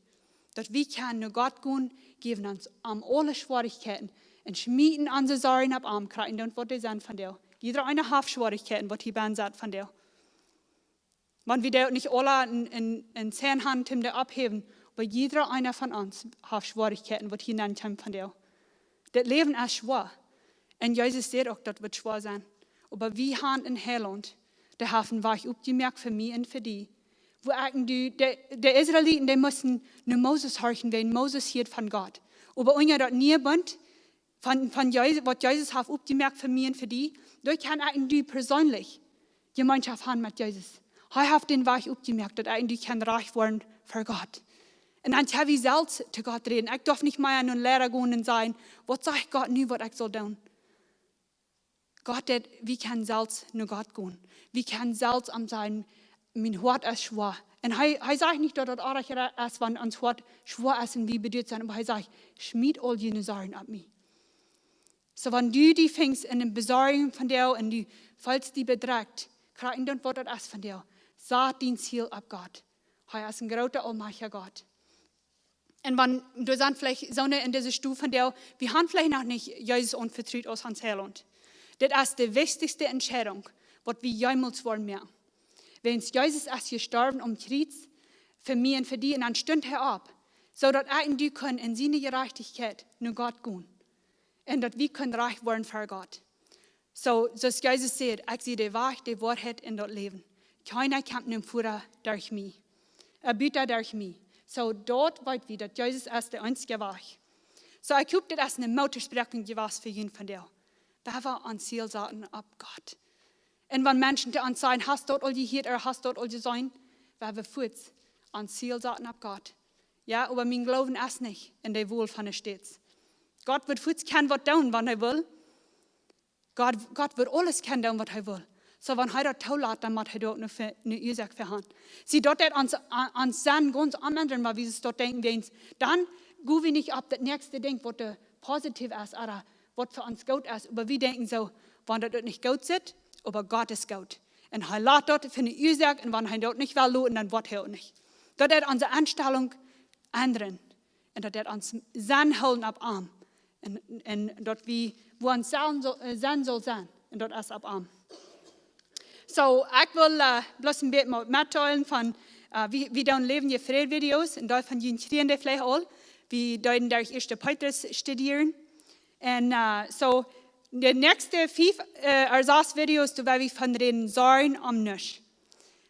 Daut wie kjennen no Gott gonen, jäwen ons am aule Schwoarichkjeiten un schmieten onse Sorjen opp am, krakjt daut waut dee sent vondoag. Jieda eena haft Schwoarichkjeiten, waut hia bennen sent vondoag. Wan wie dee uk nich aula en, en, en Sinn haben, om dee opphäwen, oba jieda eena von ons haft Schwoarichkjeiten, waut hia nenn kjemt vondoag. Daut Läwen es schwoa. Un Jesus säd uk, daut woat schwoa sennen. Oba wie haben een Heilaunt, dee haft een Wajch opjemoakt fa mie un fa die. Wua ekj un du, de, de Israeliten, dee musten no Moses horchen, wiels Moses hieed von Gott. Oba unja daut niee Bunt, von, von Jesus, waut Jesus haft opjemoakt fa mie un fa die, doa kjenn ekj un du perseenlich Jemeenschoft haben met Jesus. Hee haft dän Wajch opjemoakt, daut ekj un du kjenn rajcht woaren ver Gott. Un dan kjenn wie selfst to Gott räden. Ekj darf nich mea no een Liera gonen un sajen, waut sajcht Gott nu, waut ekj saul doonen? Gott, daut, wie kjennen selfst no Gott gonen. Wie kjennen selfst am sajen, mien Hoat es schwoa. Un hee, hee sajcht nich, daut daut oajch es, wan ons Hoat schwoa es un wie bedrieet sent, oba hee sajcht, schmiet aul june Sorjen opp mie. Soo, wan du die finjst en eene Besorjunk vondoag un du feelst die bedrekjt, krakjt daut waut daut es vondoag, sat dien Ziel opp Gott. Hee es een groota, aulmajchtja Gott. Un wan, doa sent veleicht soone en dise Stow vondoag, wie haben veleicht noch nich Jesus aunvetrut aus ons Heilaunt. Dit es de wichtichste Entscheidunk, waut wie jemols woaren moaken. Wiels Jesus es jestorwen aum Kjriez fa mie un fa die, un dan stunt hee opp, soo daut ekj un du kjennen en siene Jerajchtichkjeit no Gott gonen. Un daut wie kjennen rajcht woaren ver Gott. Soo, soo aus Jesus säd, ekj sie de Wajch, de Woarheit un daut Läwen. Kjeena kjemt nom Voda derch mie. Äh, buta derch mie. Soo, doa weet wie, daut Jesus es de eensje Wajch. Soo, ekj hop, dit es eene Moottoosprooch jewast fa junt vondoag. Wan wie ons Ziel saten opp Gott. Un wan Menschen to ons sajen, hast daut aul jehieet, ooda hast daut aul jeseenen? Wan wie fuaz ons Ziel saten opp Gott. Jo, oba mien Gloowen es nich en de Wol von de States. Gott woat fuaz kjennen waut doonen, wan hee well. Gott, Gott woat aules kjennen doonen, waut hee well. Soo, wan hee daut toolat, dan mott hee doa uk eene, eene Uasoak fa haben. See, daut deit ons, a-, ons Senn gaunz omendren, wan wie daut denkjen, wiels dan go wie nich opp daut näakjste Dinkj, waut doa positiev es, ooda waut fa ons goot es, oba wie denkjen soo, wan daut nich goot sitt, oba Gott es goot. Un hee lat daut fa eene Uasoak, un wan hee daut nich well loten, dan woat hee uk nich. Daut deit onse Enstalunk endren. Un daut deit ons Senn hoolen opp am. Un, un daut wie, wua ons Senn saul, äh, Senn saul sennen. Un daut es opp am. Soo, ekj well, äh, bloos een bät mau metdeelen von, äh, wie, wie doonen Läwen jefräd Videos, un doavon kjenn jie veleicht aul. Wie deeden doa ieescht Petrus studieren. Un, äh, soo, De näakjste fief, äh, ooda sas Videos, doa woa wie von räden, Sorjen om nuscht.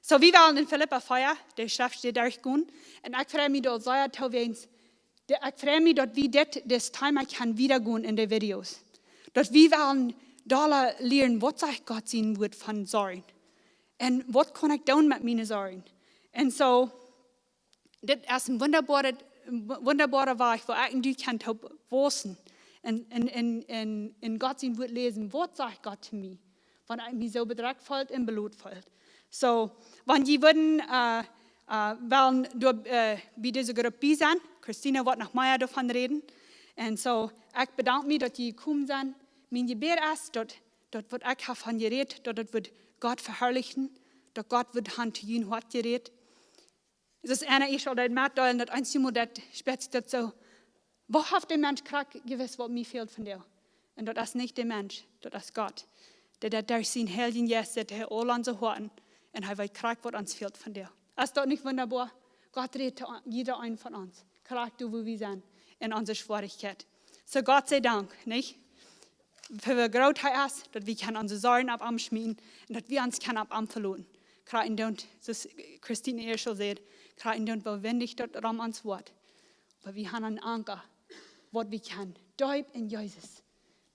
So, wie wellen en Filippa vea, de Schreft steit doa gonen. Un ekj frei mie doa sea too, wäajens, de, ekj frei mie, daut wie dit, dit Thema kjennen wieda gonen en de Videos. Daut wie wellen doa lieren, waut sajcht Gott sien Wort von Sorjen. Un waut kaun ekj doonen met miene Sorjen? Un so, dit es een wundaboaret, een wu-, wundaboaret Wajch, wua ekj un du kjennen toop wausen. Un, un, un, un, un Gott sien Wort läsen, waut sajcht Gott to mie? Wan ekj mie soo bedrekjt feel un beloden feel. So, wan jie wudden, äh, äh, wellen doa, äh, bie dise Grupp bie sennen, Christina woat noch mea doavon räden. Un so, ekj bedank mie, daut jie jekomen sent. Mien Jebäd es, daut, daut waut ekj hab von jerät, daut daut woat Gott veharlichen, daut Gott woat han to jun Hoat jerät. Daut es eena, ekj saul daut metdeelen, daut eensjemol daut spetzt daut soo, woo haft de Mensch krakjt jewist, waut mie fält vondoag? Un daut es nich de Mensch, daut es Gott. Dee daut derch sienen Heiljen Jeist sat hee aul aun sien Hoat un hee weet krakjt, waut ons fält vondoag. Es daut nich wundaboa? Gott rät to jieda een von ons, krakjt doa, wua wie sent, en onse Schwierichkjeit. So Gott sie Dank, nich? Fa woo groot hee es, daut wie kjennen onse Sorjen opp am schmieten un daut wie ons kjennen opp am veloten. Krakjt endoont, soo aus Christine ieescht aul säd, krakjt endoont, woo windich daut rom ons woat. Oba wie haben een Anka, waut wie kjennen. Deep en Jesus.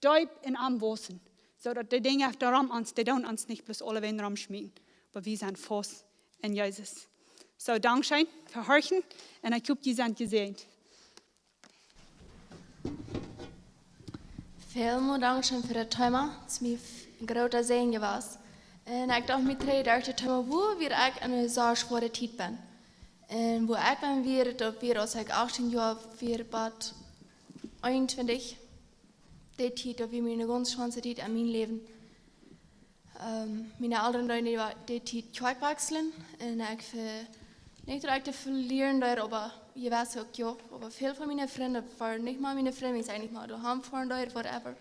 Deep en am wausen. Soo daut de Dinja doa rom ons, dee doonen ons nich bloos aulewäajen rom schmieten. Oba wie sent faust en Jesus. So, dankscheen fa horchen. Un ekj hop, jie sent jesäajent. Välmol dankscheen fa daut Thema. Daut es mie f-, een groota Säajen jewast. Un ekj docht mie trigj, daut Thema, woo wia ekj en eene sea schwoare Tiet ben. Un woo ekj ben wia, daut wia, aus ekj achtieen Joa wia, bat eenuntwintich. Dee Tiet, daut wia miene gaunz schwoarste Tiet en mien Läwen. Ähm, miene Elren deeden dee, dee Tiet Kjoakj wajchslen. Un ekj ve-, nich daut ekj daut velieren deed, oba jie weeten uk, jo, oba väl von miene Frind, wua nich mol miene Frind, ekj saj nich mol, doa han foaren deed, whatever.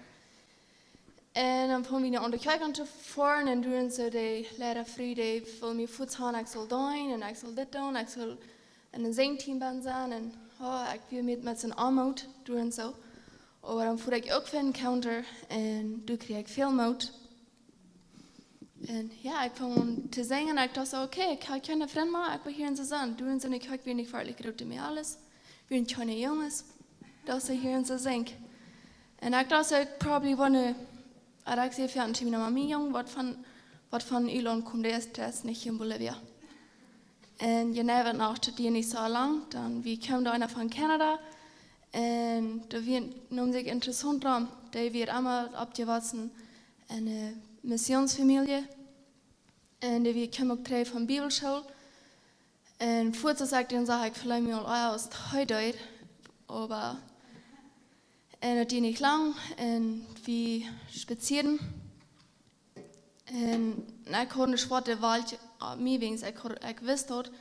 Un dan fungen wie aun de Kjoakj aun to foaren un doonen soo, de Liera Frieda wull mie fuaz han, ekj saul deenen un ekj saul dit doonen, ekj saul en een Singteam ben sennen. Un, oh, ekj wia met, met soon Aunmoot doonen soo. Oba dan fua ekj uk fa Encounter un doa kjrieech ekj väl Moot. Un jo, ekj fung aun to sinjen. Ekj docht soo, okay, ekj hab kjeene Frind mea, ekj well hia en soo sennen. Doa en soo, ekj wia nich werkjlich groot en mie aules. Wia kjeene Junges. Docht soo, hia en soo sink. Un ekj docht soo, probably woaren, ekj säd fa miene Mami, Jung, waut von, waut von Uland kjemt, dee es, dee es nich en Bolivia. Un je, nä, waut noch, daut diad nich soo lang, dan, wie kjeemen doa eena von Kanada. Un doa wia, neem sikj interessaunt rom, dee wia emma oppjewossen en eene Missionsfamilie. Un dee wia, kjeem uk trigj von Bibelschool. Un fuaz aus ekj dän sach, ekj veleicht mie aul aus hee deed, oba, un daut diad nich lang, un wie spazieeden. Un ekj haud eene schwoare Wolkj opp mie, wäajens ekj haud, ekj wist daut,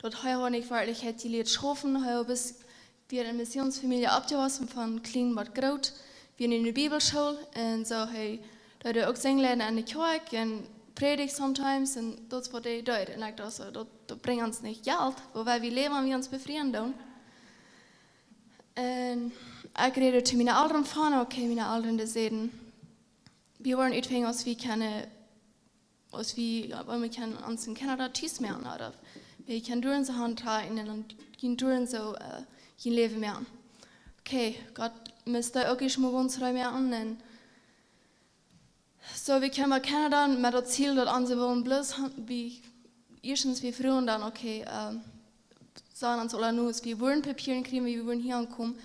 daut hee haud nich werkjlich jelieet schaufen, hee haud bloos, wia en eene Missionsfamilie oppjewossen, von kjlien bat groot, wia en eene Bibelschool, un soo hee, doa deed hee uk sinjen leiden en de Kjoakj, un prädicht sometimes, un daut es waut hee deed. Un ekj docht soo, daut, daut brinjt ons nich Jelt, woo wie läwen, wan wie ons befrieen doonen. Un ekj räd to miene Elren von, okay, miene Elren, dee säden, wie woaren utfinjen, aus wie kjennen, aus wie, wan wie kjennen ons en Kanada tus moaken, ooda wie kjennen doa en soo han trakjen un dan kjennen doa en soo, äh, jun Läwen moaken. Okay, Gott must doa uk ieescht mol ons rein moaken un soo, wie kjeemen no Kanada met daut Ziel, daut onse wullen bloos han, wie, ieeschtens, wie fruagen dan, okay, ähm, sajen ons aula nu, aus wie wudden Papieren kjrieen, wie wudden hia aunkomen.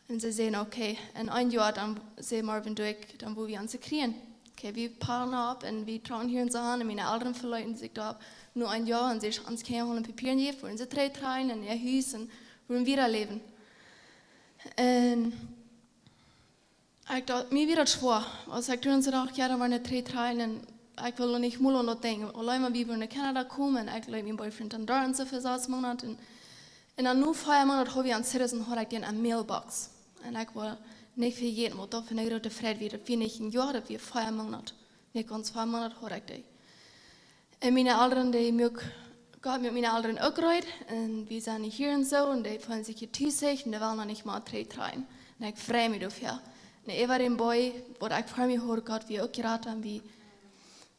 Un see säden, okay, en een Joa, dan, säd Marvin, doo ekj, dan woa wie ons kjrieen. Okay, wie packelden opp un wie trocken hia en soo han un miene Elren veleeten sikj doaropp. No een Joa, un see, ons kjeemen aule Papieren jejäft, wudden see trigj trakjen en äa Hus un wudden wieda läwen. Un ekj docht, mie wia daut schwoa, aus ekj doa en soo docht, jo, dan woa wie trigj trakjen un ekj wull nich mol aun daut denkjen. Auleen wan wie wudden no Kanada komen, ekj leet mienen boyfriend dan doa en soo fa sas Moonat un, un dan no vea Moonat haud wie ons Citizen, haud ekj dee en de mailbox. Un ekj wull nich vejäten, waut daut fa eene groote Freid wia, daut wia nich een Joa, daut wia vea Moonat. Nich gaunz vea Moonat haud ekj dee. Un miene Elren, dee muak, Gott muak miene Elren uk reed. Un wie sent hia en soo, un dee feelen sikj hia tus un dee wellen noch nich mol trigj trakjen. Un ekj frei mie doafäa. Un äwa dän Boaj, waut ekj fa mie hieed, Gott, wie uk jrata, wie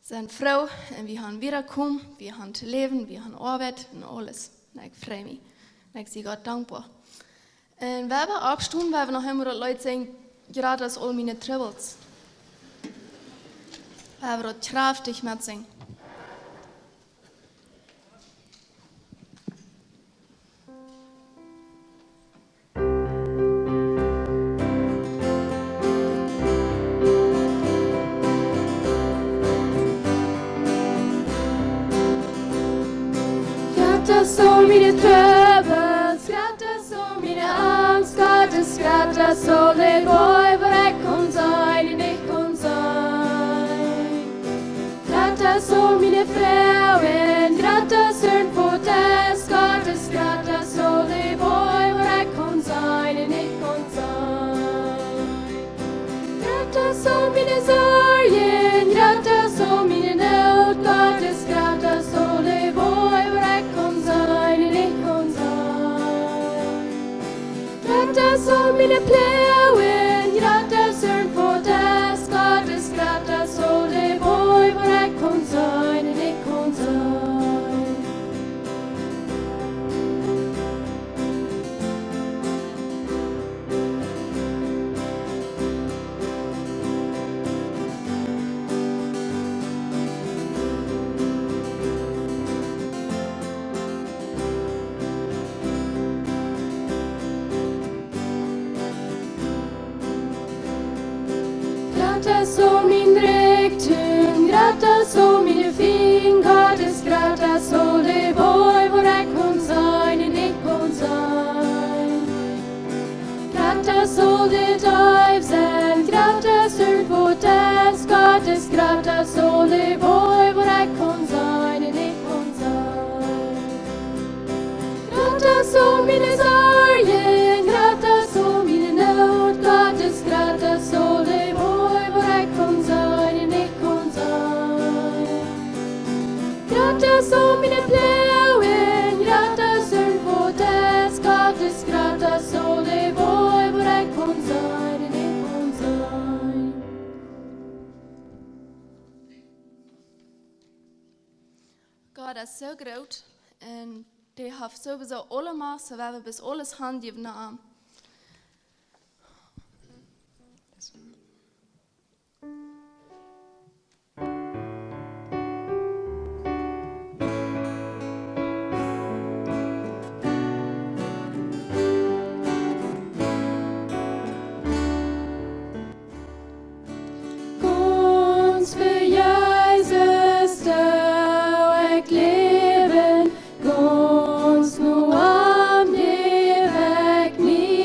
sent froo un wie haben wieda komen, wie haben to läwen, wie haben Oabeit un aules. Un ekj frei mie. Un ekj sie Gott dankboa. Un wie haben oppstonen, wie haben noch emol daut Leet sinjen, jrata aus aul miene Trubbels. Wie haben daut kjraftich metsinjen. Jrata aus aul miene Trubbels, jrata aus aul miene Angst, Gott es jrata aus aul de Boaj, waut ekj kunn sennen un nich kunn sennen. Jrata aus aul miene Froagen, jrata aus irjentwaut es, Gott es jrata aus aul de Boaj, waut ekj kunn sennen un nich kunn sennen. Jrata aus aul miene Sorjen, jrata aus aul miene Noot, Gott es jrata aus aul de Boaj, waut ekj kunn sennen un nich kunn sennen. Jrata aus aul miene Ploagen, jrata aus irjentwaut es, Gott es jrata aus aul de Boaj, waut ekj kunn sennen un nich kunn sennen. Jrata aus aul mien Rikjdom, jrata aus aul miene Finj, Gott es jrata aus aul de Boaj, waut ekj kunn sennen un nich kunn sennen. Jrata aus aul de Deew sent, jrata aus irjentwaut es, Gott es jrata aus aul de Boaj, waut ekj kunn sennen un nich kunn sennen. Jrata aus aul miene Sorjen, jrata aus aul miene Noot, Gott es jrata aus aul de Boaj, waut ekj kunn sennen un nich kunn sennen. Jrata aus aul miene Ploagen, jrata aus irjentwaut es, Gott es jrata aus aul de Boaj, waut ekj kunn sennen un nich kunn sennen. Gott es soo groot un dee haft sowieso aule Macht, soo wie haben bloos aules hanjäwen aun am. Gaunz fa Jesus doo ekj läwen, gaunz no am jäw ekj mie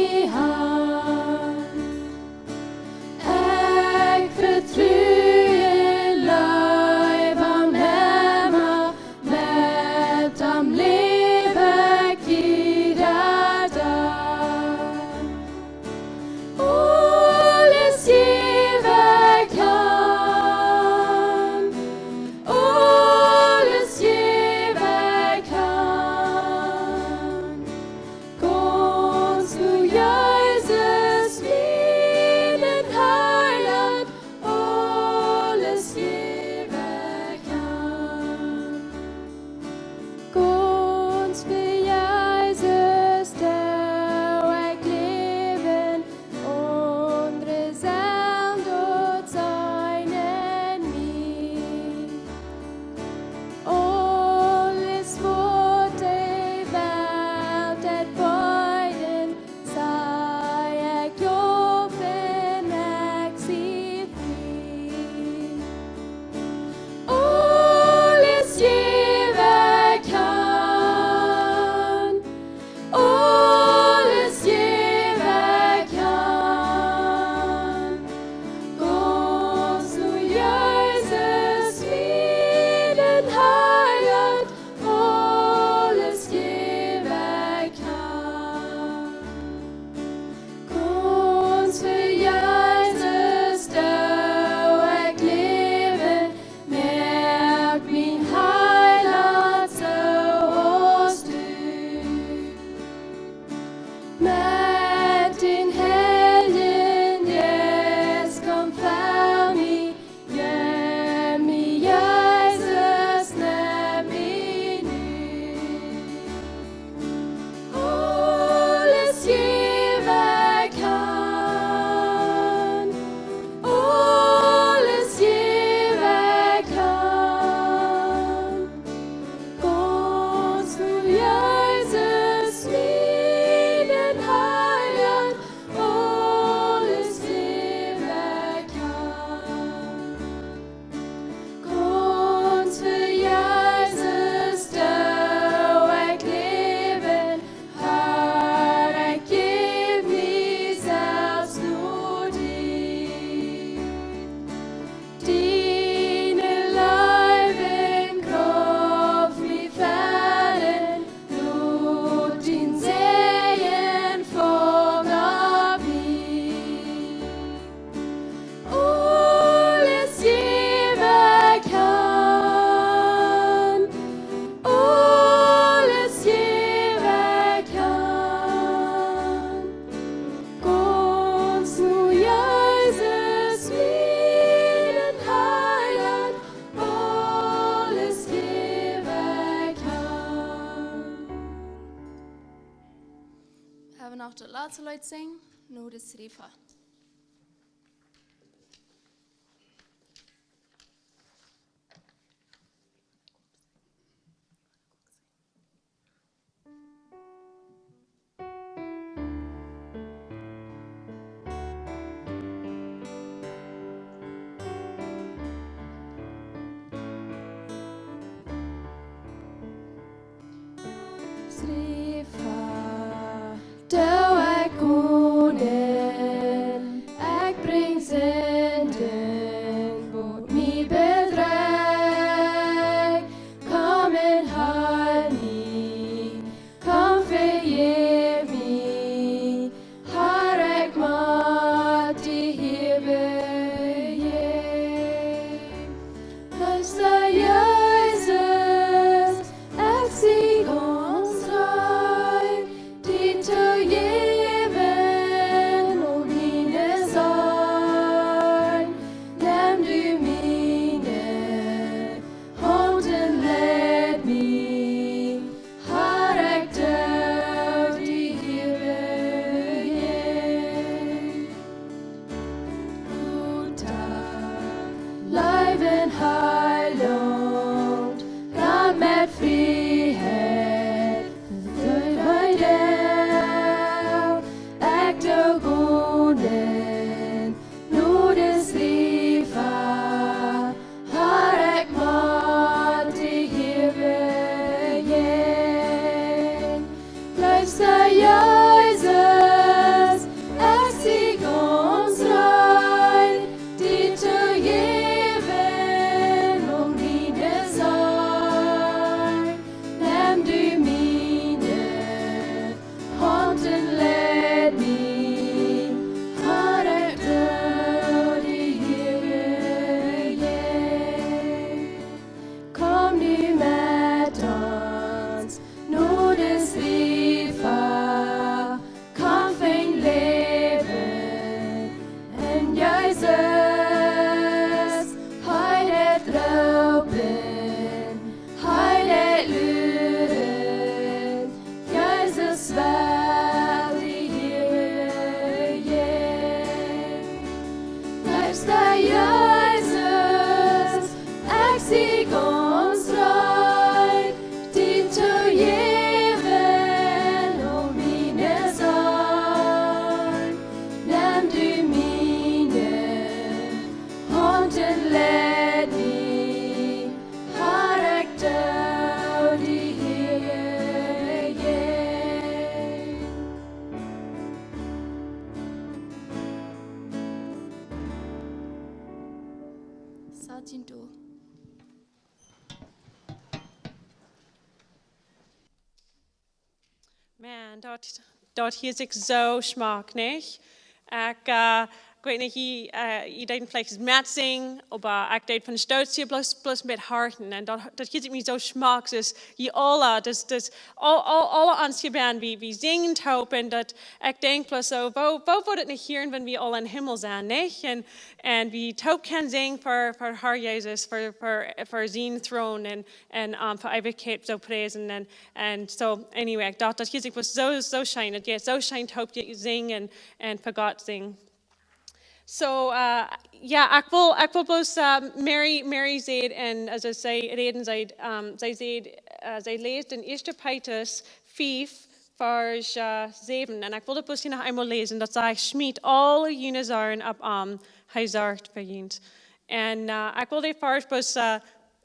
Haben noch das letzte Lied singen, nur das Rifa. Srifa, doo ekj gonen, ekj brinj Sinden, waut mie bedriecht, komm un heil mie, komm vejeff mie, Har, ekj mott die hia bejäajnen. Leefsta Jesus, ekj sie gaunz reed, die to jäwen aul miene Sind. Nemm du miene Haunt un leid mie, Har, ekj doo die hia bejäajnen. Luta, leewa Heilaunt, Rot met Frieheit, doo bie die, ekj doo gonen, no de Srifa, Har, ekj mott die hia bejäajnen. Leefsta Jesus, ekj sie gaunz reed, die to jäwen aul miene Sind. Nemm du miene Haunt un leid mie, Har, ekj doo die hia bejäajnen. Komm nu met ons no de Srifa, komm finj Läwen en Jesus. Hee deit roopen, hee deit luren, Jesus well die hia bejäajnen. Leefsta Jesus, ekj sie gaunz reed, die to jäwen aul miene Sind. Nemm du miene Haunt un leid mie, Har, ekj doo die hia bejäajnen. Sat jint doa. Man, daut, daut hieet sikj soo schmock, nich? Ekj, äh, ekj weet nich, jie, äh, jie deeden veleicht met sinjen, oba ekj deed von Stoot hia bloos, bloos met horchen. Un daut, daut hieet sikj mie soo schmock, daut jie aula, daut, daut, aul, aul, aula ons hia bie, wie, wie sinjen toop un daut, ekj denkj bloos soo, woo, woo wudd et nich hieren, wan wie aul em Himmel sent, nich? Un, un wie toop kjennen sinjen fa, fa Har Jesus, fa, fa, fa sienen Troon un, un, ähm, fa Eewichkjeit soo priesen. Un, un so, anyway, ekj docht, daut hieet sikj bloos soo, soo scheen, daut jie soo scheen toop sinjen un, un fa Gott sinjen. So, äh, jo, ekj well, ekj well bloos, äh, Mary, Mary säd, un, äh, see, see räden, see, ähm, see säd, äh, see läst en Ieeschte Petrus fief, Varsch, äh, säwen. Un ekj well daut bloos hia noch eemol läsen. Daut sajcht: "Schmiet aul june Sorjen opp am, hee sorcht fa junt." Un, äh, ekj well dän Varsch bloos, äh,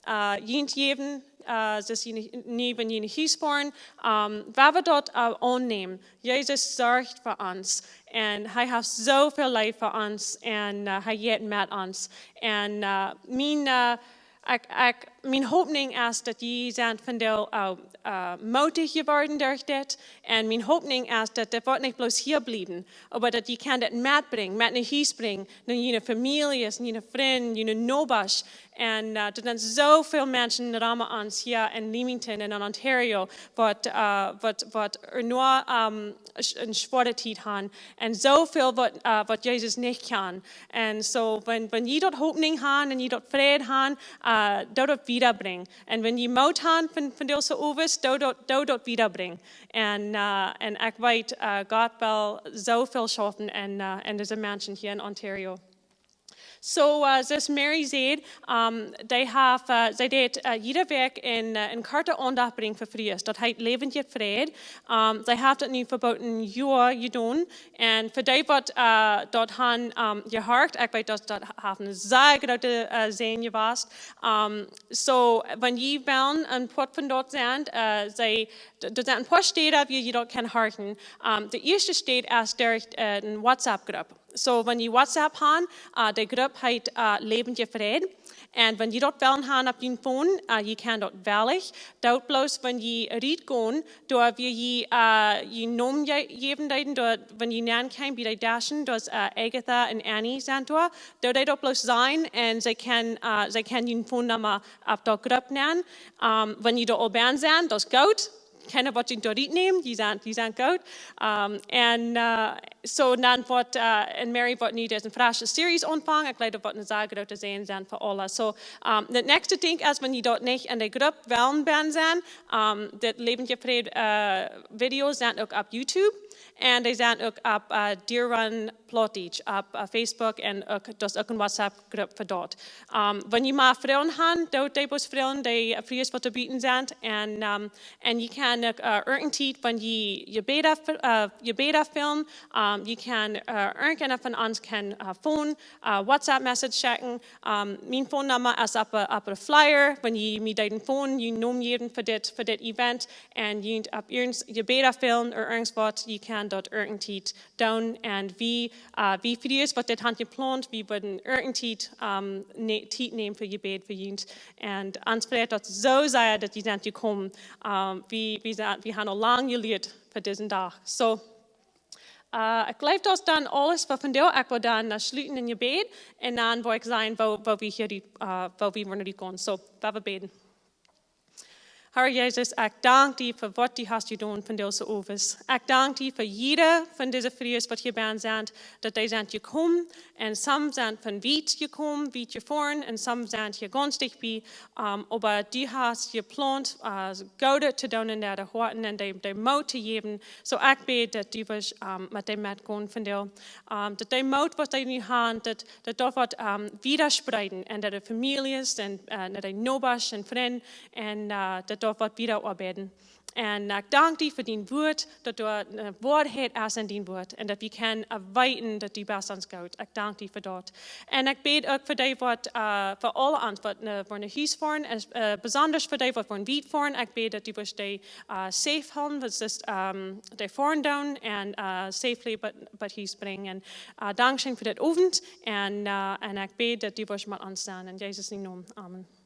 äh, junt jäwen, äh, daut jie nich, nich, wan jie no Hus foaren, ähm, wan wie daut, äh, aunnämen. Jesus sorcht fa ons. Un hee haft soo väl Leew fa ons. Un, äh, hee jeit met ons. Un, äh, mien, äh, ekj, ekj, mien Hopninj es daut jie sent vondoag, äh, äh, mootich jeworden derch dit. Un mien Hopninj es daut dit woat nich bloos hia bliewen, oba daut jie kjennen dit metbrinjen, met no Hus brinjen, no june Famieljes, june Frind, june Nobasch. Un, äh, doa sent soo väl Menschen rom ons hia en Leamington un en Ontario, waut, äh, waut, waut nu, ähm, sch-, eene schwoare Tiet haben. Un soo väl waut, äh, waut Jesus nich kjanen. Un so, wan, wan jie daut Hopninj haben un jie daut Fräd haben, äh, daut, daut wiedabrinjen. Un wan jie Moot han von, von dise Owes, doo daut, doo daut wiedabrinjen. Un, äh, un ekj weet, äh, Gott well soo väl schaufen en, äh, en dise Menschen hia en Ontario. So, äh, soo aus Mary säd, ähm, dee haft, äh, see deed, äh, jiede Wäakj een, äh, een korte Aundacht brinjen fa Frues. Daut heet Läwendje Fräd. Ähm, see haft daut nu fa boolt een Joa jedonen. Un fa dee waut, äh, daut han, ähm, jehorcht, ekj weet daut daut haft een sea grooten, äh, Säajen jewast. Ähm, so, wan jie wellen een Poat von daut sent, äh, see, d-, doa sent een poa Städen wua jie daut kjennen horchen. Ähm, de ieeschte Städ es derch, äh, eene WhatsApp-Grupp. So, wan jie WhatsApp han, äh, de Grupp heet, äh, Läwendje Fräd. Un wan jie daut wellen han opp jun Phone, äh, jie kjennen daut wellich. Daut bloos, wan jie rutgonen, doa wua jie, äh, jun Nomen je-, jäwen deeden, doa, wan jie nenn kjeemen bie de Deschen, doa es, äh, Agatha un Annie sent doa. Doo dee daut bloos sajen un see kjennen, äh, see kjennen jun Phone-Numma opp daut Grupp nämen. Ähm, wan jie doa aul benn sent, daut es goot. Kjeena woat junt doa rutnämen, jie sent, jie sent goot. Ähm, un, äh, so dan woat, äh, un Mary woat nu dise fresche Series aunfangen. Ekj jleew daut woat een sea groota Säajen sennen fa aule. So, ähm, daut näakjste Dinkj es, wan jie doa nich en de Grupp wellen benn sennen, ähm, de Läwendje Fräd, äh, Videos sent uk opp YouTube. Un dee sent uk opp, äh, Deer Run Plautdietsch, opp, äh, Facebook un uk, daut es uk eene WhatsApp-Grupp fa daut. Ähm, wan jie mau Froagen han, doot dee bloos Froagen, dee, äh, Frues waut doa buten sent. Un, ähm, un jie kjennen uk, äh, irjent Tiet, wan jie Jebäda f-, äh, Jebäda fälen, ähm, jie kjennen, äh, irjenteena von ons kaun, äh, Phone, äh, WhatsApp-Message schekjen. Ähm, mien Phone-Numma es opp, äh, opp dän Flyer, wan jie mie deeden Phone, jun Nomen jäwen fa dit, fa dit Event. Un jie opp irjent Jebäda fälen, ooda irjent waut, jie kjennen daut irjent Tiet doonen. Un wie, äh, wie Frues waut dit han jeplont, wie wudden irjent Tiet, ähm, ne-, Tiet nämen fa Jebäd fa junt. Un ons freit daut soo sea, daut jie sent jekomen. Ähm, wie, wie sent, wie han aul lang jelieet fa disen Dach. So, äh, ekj jleew daut es dan aules fa vondoag. Ekj well dan, äh, schluten en Jebäd. Un dan well ekj sajen, woo, woo wie hia, äh, woo wie woaren rutgonen. So, lot ons bäden. Herr Jesus, ekj dank die fa waut du hast jedonen vondoag owes. Ekj dank die fa jiede von dise Frues waut hia benn sent, daut dee sent jekomen. Un some sent von wiet jekomen, wiet jefoaren, un some sent hia gaunz dicht bie. Ähm, oba du hast jeplont, äh, Goodet to doonen en äare Hoaten un dee, dee Moot to jäwen. So ekj bäd daut du woascht, ähm, met dee metgonen vondoag. Ähm, daut dee Moot waut dee nu han, daut, daut daut woat, ähm, wieda spreeden en äare Famieljes un, äh, no de Nobasch un Frind. Un, äh, daut daut woat wieda oabeiden. Un, äh, ekj dank die fa dien Wuat, daut doa, äh, Woarheit es en dien Wuat. Un daut wie kjennen, äh, weeten daut du best ons goot. Ekj dank die fa daut. Un ekj bäd uk fa dee waut, äh, fa aule ons waut, äh, woaren no Hus foaren. Un, äh, besonda fa dee waut woaren wiet foaren. Ekj bäd daut du woascht dee, äh, safe hoolen, daut es, ähm, dee foaren doonen un, äh, safely bat, bat Hus brinjen. Äh, dankscheen fa dit Owent. Un, äh, un ekj bäd daut du woascht met ons sennen. En Jesus sienen Nomen. Amen.